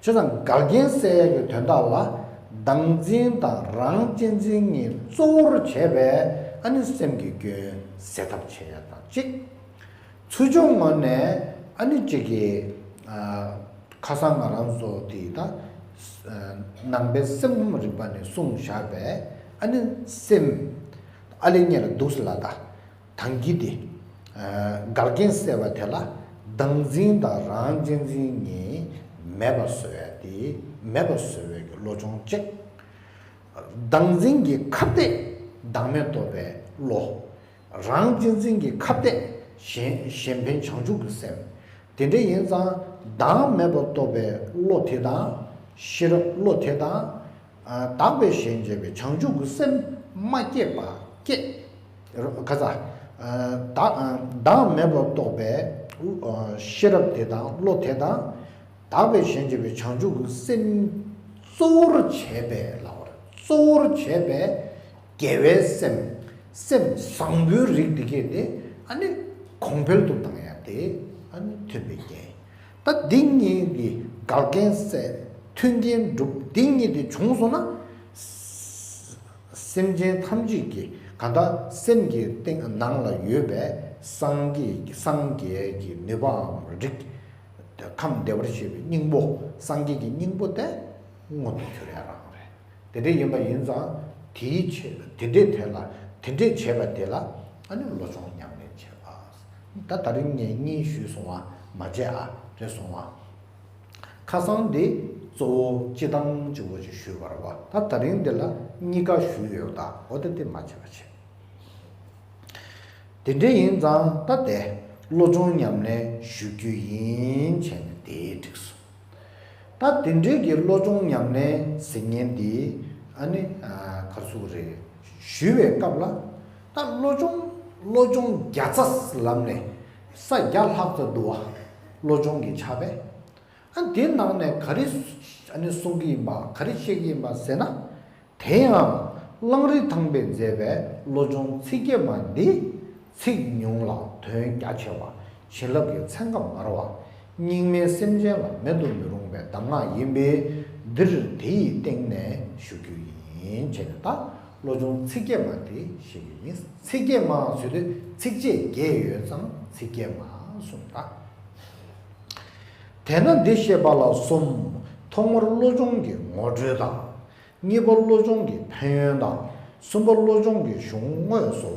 བྱས་ཙང་འགལ་རྐྱེན་བསལ་ཡག་གི་དོན་དག་ལ་བདག་འཛིན་དང་རང་གཅེས་འཛིན་གཉིས་གཙོ་བོར་བྱས་པའི་ཨ་ནི་སེམས་ཀྱི་སྐྱོན་སེལ་ཐབས་བྱེད་ཡག་དང་གཅིག་ཚུལ་འཆོས་ངོས་ནས་ཨ་ནི་གཅིག་གི་ཨ། ཁ་སང་ང་རང་ཚོ་དེ་ད་ནང་པའི་སེམས་ཁམས་རིག་པ་ནས་གསུངས་བཞག་པའི་ཨ་ནི་སེམས་ཨ་ལེ་ཉེ་ལ་འདུག་སེ་ལ་ད་དང་གི་དེ་འགལ་རྐྱེན་བསལ་བ་དེ་ལ་བདག་འཛིན་དང་རང་གཅེས་འཛིན་གཉིས་མེད་པ་བཟོ་ཡ་དེ་མེད་པ་བཟོ་བའི་གི་བློ་སྦྱོང་གཅིག་བདག་འཛིན་གྱི་ཁ་གཏད་བདག་མེད་རྟོགས་པའི་བློ། རང་གཅེས་འཛིན་གྱི་ཁ་གཏད་གཞན་གཞན་ཕན་བྱང་ཆུབ་ཀྱི་སེམས། དེ་འདྲ་ཡིན་ཙང་བདག་མེད་པར་རྟོགས་པའི་བློ་དེ་དང་ཤེས་རབ་བློ་དེ་དང་། ཨ། དག་པའི་ཞེན་བྱེད་པའི་བྱང་ཆུབ་ཀྱི་སེམས་མ་སྐྱེས་པ་སྐྱེས། ཁ་ཚ། ཨ། བདག་བདག་མེད་པར་རྟོགས་པའི་ཨ། ཤེས་རབ་དེ་དང་བློ་དེ་དང་། དག་པའི་ཞེན་བྱེད་པའི་བྱང་ཆུབ་ཀྱི་སེམས་གཙོ་བོར་བྱས་པའི་ལབ་པ་རེད། གཙོ་བོར་བྱས་པའི་དགེ་བའི་སེམས། སེམས་བཟང་པོའི་རིགས་འདི་གས་དེ་ཨ་ནི་གོང་འཕེལ་དུ་བཏང་ཡ་དེ་ཨ་ནི་མཐུན་པའི་རྐྱེན། ད་འདི་གཉིས་ཀྱི་འགལ་རྐྱེན་བསལ། མཐུན་རྐྱེན་སྒྲུབ། འདི་གཉིས་དེ་བྱུང་སོང་ན། སེམས་ཅན་ཐམས་ཅད་ཀྱི་གང་ལྟར་སེམས་ཀྱི་སྟེང་ནང་ལ་ཡོད་པའི་སངས་རྒྱས་སངས་རྒྱས་ཀྱི་ནུས་པའམ་རིགས། ཁམས་བདེ་བར་གཤེགས་པའི་སྙིང་པོ། སངས་རྒྱས་ཀྱི་སྙིང་པོ་དེ་མངོན་དུ་གྱུར་ཡ་རང་རེད། དེ་འདྲ་ཡིན་པ་ཡིན་ཙང་དེའི་ཆེད་དེ་འདྲའི་དེ་ལ་དེ་འདྲའི་བྱས་པ་དེ་ལ་ཨ་ནི་བློ་སྦྱོང་ཉམས་ལེན་བྱེད་པ། ད་ད་རིང་ངས་གཉིས་ཞུས་སོང་བ་མ་བྱས་ཨ་རེད་སོང་བ། ཁ་སང་འདི་གཙོ་བོ་སྤྱི་བཏང་གཅིག་པོ་ཅིག་ཞུས་པ་རེད་བ། ད་ད་རིང་འདི་ལ་གཉིས་ཀ་ཞུས་ཡོད། ད་འོ་ད་འདི་མ་བྱས་པ་བྱས། དེ་འདྲ་ཡིན་ཙང་ད་དེ་བློ་སྦྱོང་ཉམས་ལེན་ཞུ་རྒྱུ་ཡིན་བྱས་ནས་དེ་འགྲིག་སོང་། ད་དེ་འདྲའི་གི་བློ་སྦྱོང་ཉམས་ལེན་ཟེར་མཁན་འདི་ཨ་ནི་ག་རེ་ཟེར་དགོས་རེད། ཞུ་བའི་སྐབས་ལ་ད་བློ་སྦྱོང་བློ་སྦྱོང་བརྒྱ་རྩ་ལབ་ནས་ས་བརྒྱ་ལྷག་ཙམ་འདུག་བ། བློ་སྦྱོང་གི་ཕྱག་དཔེ། ཨ་འདིའི་ནང་ནས་ག་རེ་ཨ་ནི་གསུང་གི་ཡིན་པ་ག་རེ་བཤད་ཀྱི་ཡིན་པ་ཟེར་ན། དེ་ཡང་གླང་རི་ཐང་པས་མཛད་པའི་བློ་སྦྱོང་ཚིག་བརྒྱད་མ་འདི་ཚིག་ཉུང་ལ་དོན་རྒྱ་ཆེ་བ། བྱིན་རླབས་ཀྱི་ཚན་ཁ་མང་བ། སྙིགས་མའི་སེམས་ཅན་ལ་མེད་དུ་མི་རུང་བའི་གདམས་ངག་ཡིན་པས་འདིར་དེ་ཡི་སྟེང་ནས་ཞུ་རྒྱུ་ཡིན་བྱས་ནས། ད་བློ་སྦྱོང་ཚིག་བརྒྱད་མ་འདི་བཤད་ཀྱི་ཡིན། ཚིག་བརྒྱད་མ་ཟེར་དུས་ཚིགས་བཅད་བརྒྱད་ཡོད་ཙང་ཚིག་བརྒྱད་མ་གསུངས་ད། དེས་ན་འདི་བཤད་པ་ལ་གསུམ། ཐོག་མར་བློ་སྦྱོང་གི་ངོ་སྤྲོད་དང་། གཉིས་པ་བློ་སྦྱོང་གི་ཕན་ཡོན་དང་། གསུམ་པ་བློ་སྦྱོང་གི་གཞུང་དངོས་སོ།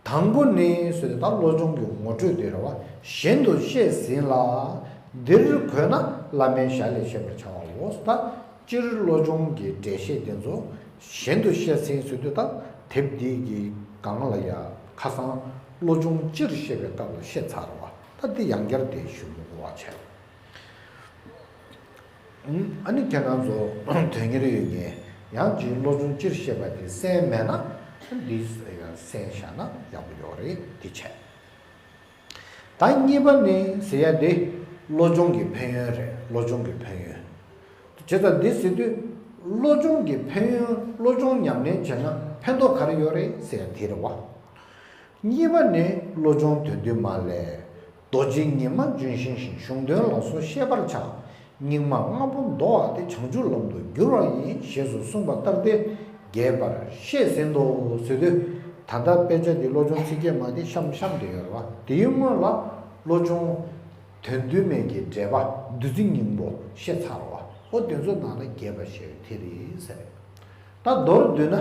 དང་པོ་ནི་ཟེར་ཏེ་ད་བློ་སྦྱོང་གི་ངོ་སྤྲོད་དེ་རེད་བ། གཞན་དུ་བཤད་ཟིན་ལ། འདིར་གོ་ན་བླ་མའི་ཞལ་ལས་ཤེས་པར་བྱའོ། ད་སྤྱིར་བློ་སྦྱོང་གི་འགྲེལ་བཤད་དེ་ཚོ་གཞན་དུ་བཤད་ཟིན་ཟེར་དུས་ད་དེབ་འདི་གི་སྒང་ལ་ཡ་ཁ་སང་བློ་སྦྱོང་སྤྱིར་བཤད་པའི་སྐབས་ལ་བཤད་ཚར་བ། ད་འདི་ཡང་བསྐྱར་དེ་ཞུ་མི་དགོས་པ་བྱས། ཨ་ནི་ཁྱེད་རང་ཚོ་དོན་གཉེར་ཡོད་མཁན་ཡང་ཅིག་བློ་སྦྱོང་སྤྱིར་བཤད་པ་དེ་གསན་མེད་ན་འདི་ཡང་གསན་བཞག་ན་ཡག་པོ་ཡོད་རེད། འདི་བྱས། ད་གཉིས་པ་ནི་ཟེར་ཡ་དེ་བློ་སྦྱོང་གི་ཕན་ཡོན་རེད། བློ་སྦྱོང་གི་ཕན་ཡོན། བྱས་ཙང་འདི་ཟེར་དུས་བློ་སྦྱོང་གི་ཕན་ཡོན། བློ་སྦྱོང་ཉམས་ལེན་བྱས་ན་ཕན་ཐོགས་ག་རེ་ཡོད་རེད་ཟེར་ཡ་དེ་རེད་བ། གཉིས་པ་ནི་བློ་སྦྱོང་དོན་བསྡུས་མ་ལས། རྡོ་རྗེ་ཉི་མ་ལྗོན་ཤིང་བཞིན། གཞུང་དོན་ལ་སོགས་ཤེས་པར་བྱ། སྙིགས་མ་ལྔ་པོ་བདོ་བ་སྟེ། བྱང་ཆུབ་ལམ་དུ་བསྒྱུར་བ་ཡིན། ཞེས་སུ་གསུངས་པ་ལྟར་ཏེ་རྒྱས་པར་བཤད་ཟིན་ཏོ་ཟེར་དུས། ད་ལྟ་དཔེ་ཆ་འདི་བློ་སྦྱོང་ཚིག་བརྒྱད་མ་འདི་གཤམ་གཤམ་དུ་ཡོད་རེད་བ། དེའི་སྔོན་ལ་བློ་སྦྱོང་ དོན་དུ་མེད་ཀྱི་འགྲེལ་པ་བདུད་རྩི་སྙིང་པོ་བཤད་ཚར་བ། འོ་དེ་ཚོ་ནང་ལ་རྒྱས་པ་བཤད་པའི་དེ་རེད་ཟེར། ད་མདོར་བསྡུས་ན།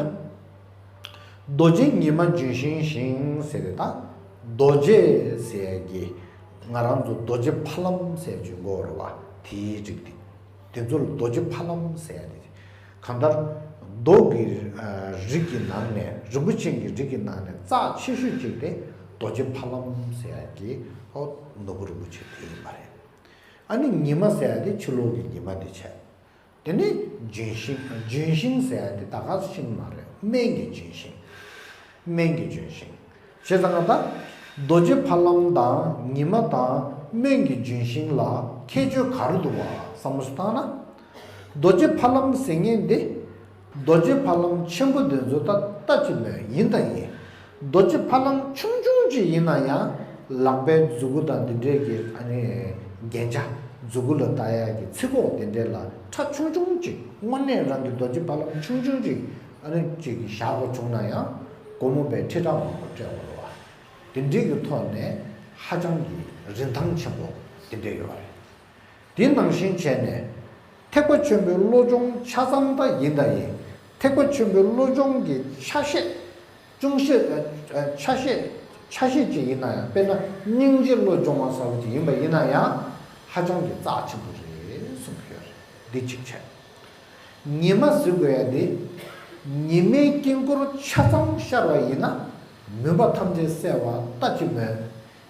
རྡོ་རྗེ་ཉི་མ་ལྗོན་ཤིང་བཞིན་ཟེར་ཏེ། ད་རྡོ་རྗེ་ཟེར་གྱི་ང་རང་ཚོ་རྡོ་རྗེ་ཕ་ལམ་ཟེར་གྱི་མགོ་རུ་བ་དེའི་རིགས་དེ། དེ་ཚོ་ལ་རྡོ་རྗེ་ཕ་ལམ་ཟེར་ཡ་དེ། གང་ལྟར་རྡོ་གི་རིགས་ཀྱི་ནང་ནས། རིན་པོ་ཆེ་གི་རིགས་ཀྱི་ནང་ནས་རྩ་ཆེ་ཤོས་གཅིག་དེ་རྡོ་རྗེ་ཕ་ལམ་ཟེར་ཡ་གི། ཨོ་ནོར་བུ་རིན་པོ་ཆེ་དེ་ཡིན་པ་རེད། ཨ་ནི་ཉི་མ་ཟེར་ཡ་དེ་ཕྱི་ལོགས་ཀྱི་ཉི་མ་དེ་བྱས། དེ་ནས་ལྗོན་ཤིང་། ལྗོན་ཤིང་ཟེར་ཡ་དེ་ད་ག་ཤིང་མ་རེད། སྨན་གྱི་ལྗོན་ཤིང་། སྨན་གྱི་ལྗོན་ཤིང་། བྱས་ཙང་ང་ད་རྡོ་རྗེ་ཕ་ལམ་དང་ཉི་མ་དང་སྨན་གྱི་ལྗོན་ཤིང་ལ་ཁྱད་ཆོས་ག་རེ་འདུག་བ་བསམ་བློ་ཞིག་བཏང་ན། རྡོ་རྗེ་ཕ་ལམ་ཟེར་མཁན་དེ། རྡོ་རྗེ་ཕ་ལམ་ཆེན་པོ་དེ་ཚོ་ད་ལྟ་ཅི་མོད་ཡིན་དང་ཡིན། རྡོ་རྗེ་ཕ་ལམ་ཆུང་ཆུང་ཅིག་ཡིན་ན་ཡང་། ལག་པའི་མཛུ་གུ་དང་འདི་འདྲའི་གི་ཨ་ནི་རྒྱན་ཆ། མཛུ་གུ་ལ་བཏགས་ཡག་གི་ཚིགས་ཁོག་དེ་འདྲའི་ལ་ཁྲ་ཆུང་ཆུང་ཅིག་དངོས་གནས་རང་གི་རྡོ་རྗེ་ཕ་ལམ་ཆུང་ཆུང་ཅིག་ཨ་ནི་ཅིག་བཞག་དགོས་བྱུང་ན་ཡང་། སྒོར་མོ་པའི་ཁྲི་ཕྲག་མང་པོ་སྤྲད་དགོས་རེད་བ། དེ་འདྲའི་གི་ཐོག་ནས་ཧ་ཅང་གི་རིན་ཐང་ཆེན་པོ་དེ་འདྲ་ཡོད་རེད། དེ་ནང་བཞིན་བྱས་ནས། ཐེག་པ་ཆེན་པོའི་བློ་སྦྱོང་ཆ་ཚང་ད་ཡིན་ད་ཡིན། ཐེག་པ་ཆེན་པོའི་བློ་སྦྱོང་གི་ཆ་ཤས། ཅུང་ཟད། ཨ། ཨ། ཆ་ཤས། ཆ་ཤས་ཅིག་ཡིན་ན་ཡང་། དཔེར་ན་སྙིང་རྗེ་བློ་སྦྱོང་བ་ཟེར་བ་ཅིག་ཡིན་པ་ཡིན་ན་ཡང་། ཧ་ཅང་གི་རྩ་ཆེན་པོ་རེད་གསུངས་ཡོད་རེད། འདི་གཅིག་བྱས། ཉི་མ་ཟེར་དགོས་ཡ་འདི། ཉི་མའི་དཀྱིལ་འཁོར་ཆ་ཚང་ཤར་བ་ཡིན་ན། མུན་པ་ཐམས་ཅད་སེལ་བ་ལྟ་ཅི་སྨོས།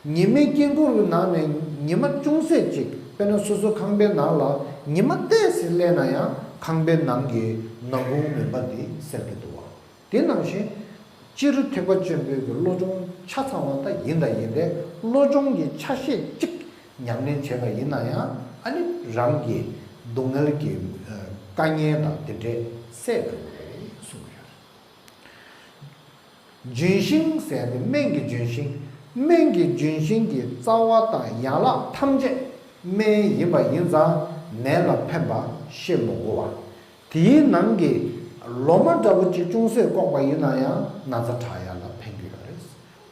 ཉི་མའི་དཀྱིལ་འཁོར་གྱི་ནང་ནས་ཉི་མ་ཅུང་ཟད་ཅིག་དཔེར་ན་སོ་སོའི་ཁང་པའི་ནང་ལ་ཉི་མ་ཏོག་ཙམ་སླེབས་ན་ཡང་། ཁང་པའི་ནང་གི་ནམ་གུང་མུན་པ་འདི་སེལ་གྱི་འདུག་བ། དེ་ནང་བཞིན། སྤྱིར་ཐེག་པ་ཆེན་པོའི་གི་བློ་སྦྱོང་ཆ་ཚང་བ་ད་ཡིན་ད་ཡིན་ཏེ། བློ་སྦྱོང་གི་ཆ་ཤས་གཅིག་ཉམས་ལེན་བྱས་པ་ཡིན་ན་ཡང་། ཨ་ནི་རང་གི་སྡུག་བསྔལ་གྱི་དཀའ་ངལ་དང་དེ་འདྲས་སེལ་ཐུབ་ཀྱི་རེད་གསུངས་ཡོད། ལྗོན་ཤིང་ཟེར་ཏེ་སྨན་གྱི་ལྗོན་ཤིང་། སྨན་གྱི་ལྗོན་ཤིང་གི་རྩ་བ་དང་ཡན་ལག་ཐམས་ཅད་སྨན་ཡིན་པ་ཡིན་ཙང་། ནད་ལ་ཕན་པ་བཤད་མི་དགོས་པ། དེའི་ནང་གི་ལོ་མ་འདྲ་བོ་ཅིག་ཅུང་ཟད་བཀོག་པ་ཡིན་ན་ཡང་ན་ཚ་དྲག་ཡ་ལ་ཕན་གྱི་ཡོད་རེད།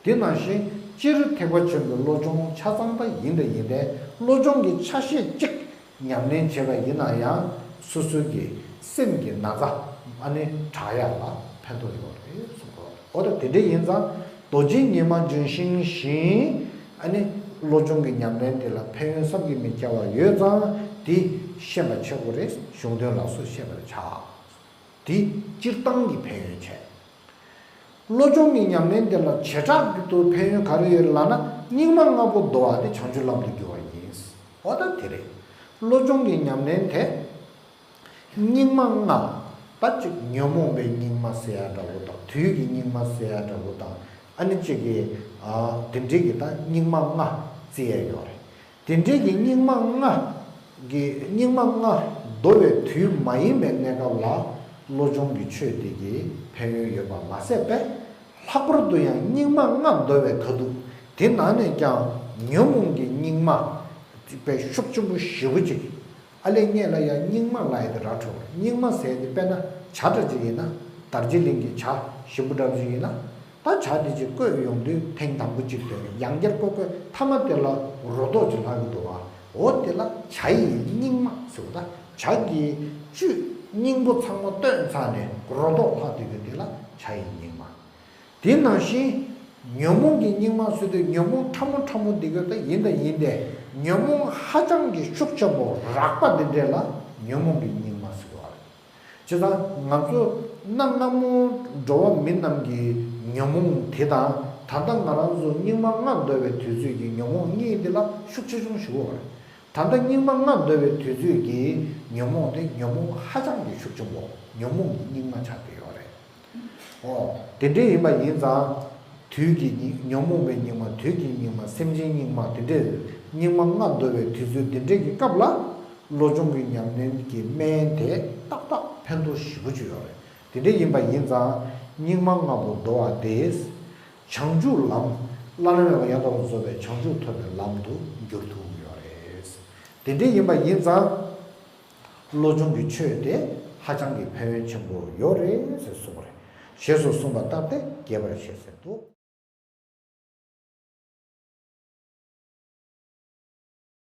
དེ་ནང་བཞིན་སྤྱིར་ཐེག་པ་ཆེན་པོའི་བློ་སྦྱོང་ཆ་ཚང་ད་ཡིན་ད་ཡིན་ཏེ། བློ་སྦྱོང་གི་ཆ་ཤས་གཅིག་ཉམས་ལེན་བྱས་པ་ཡིན་ན་ཡང་། སོ་སོའི་གི་སེམས་ཀྱི་ན་ཚ་ཨ་ནི་དྲག་ཡ་ལ་ཕན་ཐོགས་ཡོད་རེད་གསུངས་པ། འོ་ད་དེ་འདྲ་ཡིན་ཙང་། རྡོ་རྗེ་ཉི་མ་ལྗོན་ཤིང་བཞིན། ཨ་ནི་བློ་སྦྱོང་གི་ཉམས་ལེན་དེ་ལ་ཕན་ཡོན་བསམ་གྱིས་མི་ཁྱབ་པ་ཡོད་ཙང་། དེ་ཤེས་པ་ཆེ་དགོས་རེད། གཞུང་དོན་ལ་སོགས་ཤེས་པར་བྱ། དེ་སྤྱིར་བཏང་གི་ཕན་ཡོན་བྱས། བློ་སྦྱོང་གི་ཉམས་ལེན་དེ་ལ་བྱེ་བྲག་གི་ཏུ་ཕན་ཡོན་ག་རེ་ཡོད་ལབ་ན། སྙིགས་མ་ལྔ་པོ་བདོ་བ་དེ་བྱང་ཆུབ་ལམ་དུ་འགྱུར་བ་ཡིན། འོ་ད་དེ་རེད། བློ་སྦྱོང་གི་ཉམས་ལེན་དེ། སྙིགས་མ་ལྔ། ད་ཅིག་ཉོན་མོངས་པའི་སྙིགས་མ་ཟེར་ཡ་འདྲ་བོ་དང་། དུས་ཀྱི་སྙིགས་མ་ཟེར་ཡ་འདྲ་བོ་དང་། ཨ་ནི་ཅིག་གི། ཨ། དེ་འདྲའི་གི་ད་སྙིགས་མ་ལྔ་བརྩི་ཡ་ཡོད་རེད། དེ་འདྲའི་གི་སྙིགས་མ་ལྔ་གི། སྙིགས་མ་ལྔ་བདོ་བའི་དུས་མ་ཡིན་པའི་གནས་སྐབས་ལ་བློ་སྦྱོང་གི་ཆོས་དེ་གི་ཕན་ཡོན་ཡོད་པ་མ་ཟད་པས། ལྷག་པར་དུ་ཡང་སྙིགས་མ་ལྔ་བདོ་བའི་མཐར་ཐུག་དེ་ནང་ནས་ཀྱང་ཉོན་མོངས་ཀྱི་སྙིགས་མ་དཔེ་ཤུགས་ཆེན་པོ་ཞེ་པོ་ཅིག་ཨ་ལས་སྔོན་ལ་ཡང་སྙིགས་མ་ལབ་ཡ་དེ་ར་འཕྲོད། སྙིགས་མ་ཟེར་ཡ་དེ་དཔེར་ན་བྱ་འདྲ་ཅིག་ཡིན་ན། དར་རྗེ་གླིང་གི་བྱ་ཞིམ་པོ་འདྲ་ཅིག་ཡིན་ན། ད་བྱ་དེ་ཅིག་བརྐོས་ཡོང་དུས་ཐེངས་དང་པོ་གཅིག་ཐོན། ཡང་བསྐྱར་བརྐོས་བརྐོས་མཐའ་མ་དེ་ལ་རོ་ཏོག་ཅིག་ལྷག་གི་འདུག་བ། འོ་དེ་ལ་བྱ་ཡི་སྙིགས་མ་ཟེར་བ། ད་བྱ་གི་བཅུད་སྙིང་པོ་ཚང་མ་བཏོན་ཚར་ནས་རོ་ཏོག་ལྷག་བསྡད་ཡོད་དེ་ལ་བྱ་ཡི་སྙིགས་མ། དེ་ནང་བཞིན་ཉོན་མོངས་ཀྱི་སྙིགས་མ་ཟེར་དུས་ཉོན་མོངས་ཕྲ་མོ་ཕྲ་མོ་འདི་ག་ད་ཡིན་ད་ཡིན་ཏེ། ཉོན་མོངས་ཧ་ཅང་གི་ཤུགས་ཆེན་པོ་རགས་པ་འདི་འདྲས་ལ་ཉོན་མོངས་ཀྱི་སྙིགས་མ་ཟེར་བ་རེད། བྱས་ཙང་ང་ཚོ་གནའ་སྔ་མོ་འགྲོ་བ་མི་རྣམས་ཀྱི་ཉོན་མོངས་དེ་དང་། ད་ལྟ་ང་རང་ཚོ་སྙིགས་མ་ལྔ་བདོ་བའི་དུས་ཚོད་ཀྱི་ཉོན་མོངས་གཉིས་འདི་ལ་ཤུགས་ཆེ་ཆུང་ཞིག་ཡོད་རེད། ད་ལྟ་སྙིགས་མ་ལྔ་བདོ་བའི་དུས་ཚོད་ཀྱི་ཉོན་མོངས་དེ་ཉོན་མོངས་ཧ་ཅང་གི་ཤུགས་ཆེན་པོ་ཉོན་མོངས་ཀྱི་སྙིགས་མ་ཆགས་བསྡད་ཡོད་རེད། ཨོ། དེ་འདྲ་ཡིན་པ་ཡིན་ཙང་། དུས་ཀྱི་སྙིགས། ཉོན་མོངས་པའི་སྙིགས་མ། དུས་ཀྱི་སྙིགས་མ། སེམས་ཅན་སྙིགས་མ། དེ་འདྲའི་སྙིགས་མ་ལྔ་བདོ་བའི་དུས་ཚོད་དེ་འདྲའི་གི་སྐབས་ལ། བློ་སྦྱོང་གི་ཉམས་ལེན་གྱི་སྨན་དེ་ཏག་ཏག་ཕན་ཐོགས་ཞེ་པོ་ཅིག་ཡོད་རེད། དེ་འདྲ་ཡིན་པ་ཡིན་ཙང་། སྙིགས་མ་ལྔ་པོ་བདོ་བ་དེས། བྱང་ཆུབ་ལམ། བླ་ན་མེད་པ་ཡང་དག་པར་རྫོགས་པའི་བྱང་ཆུབ་ཐོབ་པའི་ལམ་དུ་འགྱུར་ཐུབ་ཀྱི་ཡོད་རེད། དེ་འདྲ་ཡིན་པ་ཡིན་ཙང་། བློ་སྦྱོང་གི་ཆོས་དེ་ཧ་ཅང་གི་ཕན་ཡོན་ཆེན་པོ་ཡོད་རེད་ཟེར་གསུངས་པ་རེད། ཞེས་སོགས་གསུངས་པ་ལྟར་ཏེ་རྒྱས་པར་བཤད་ཟིན་ཏོ།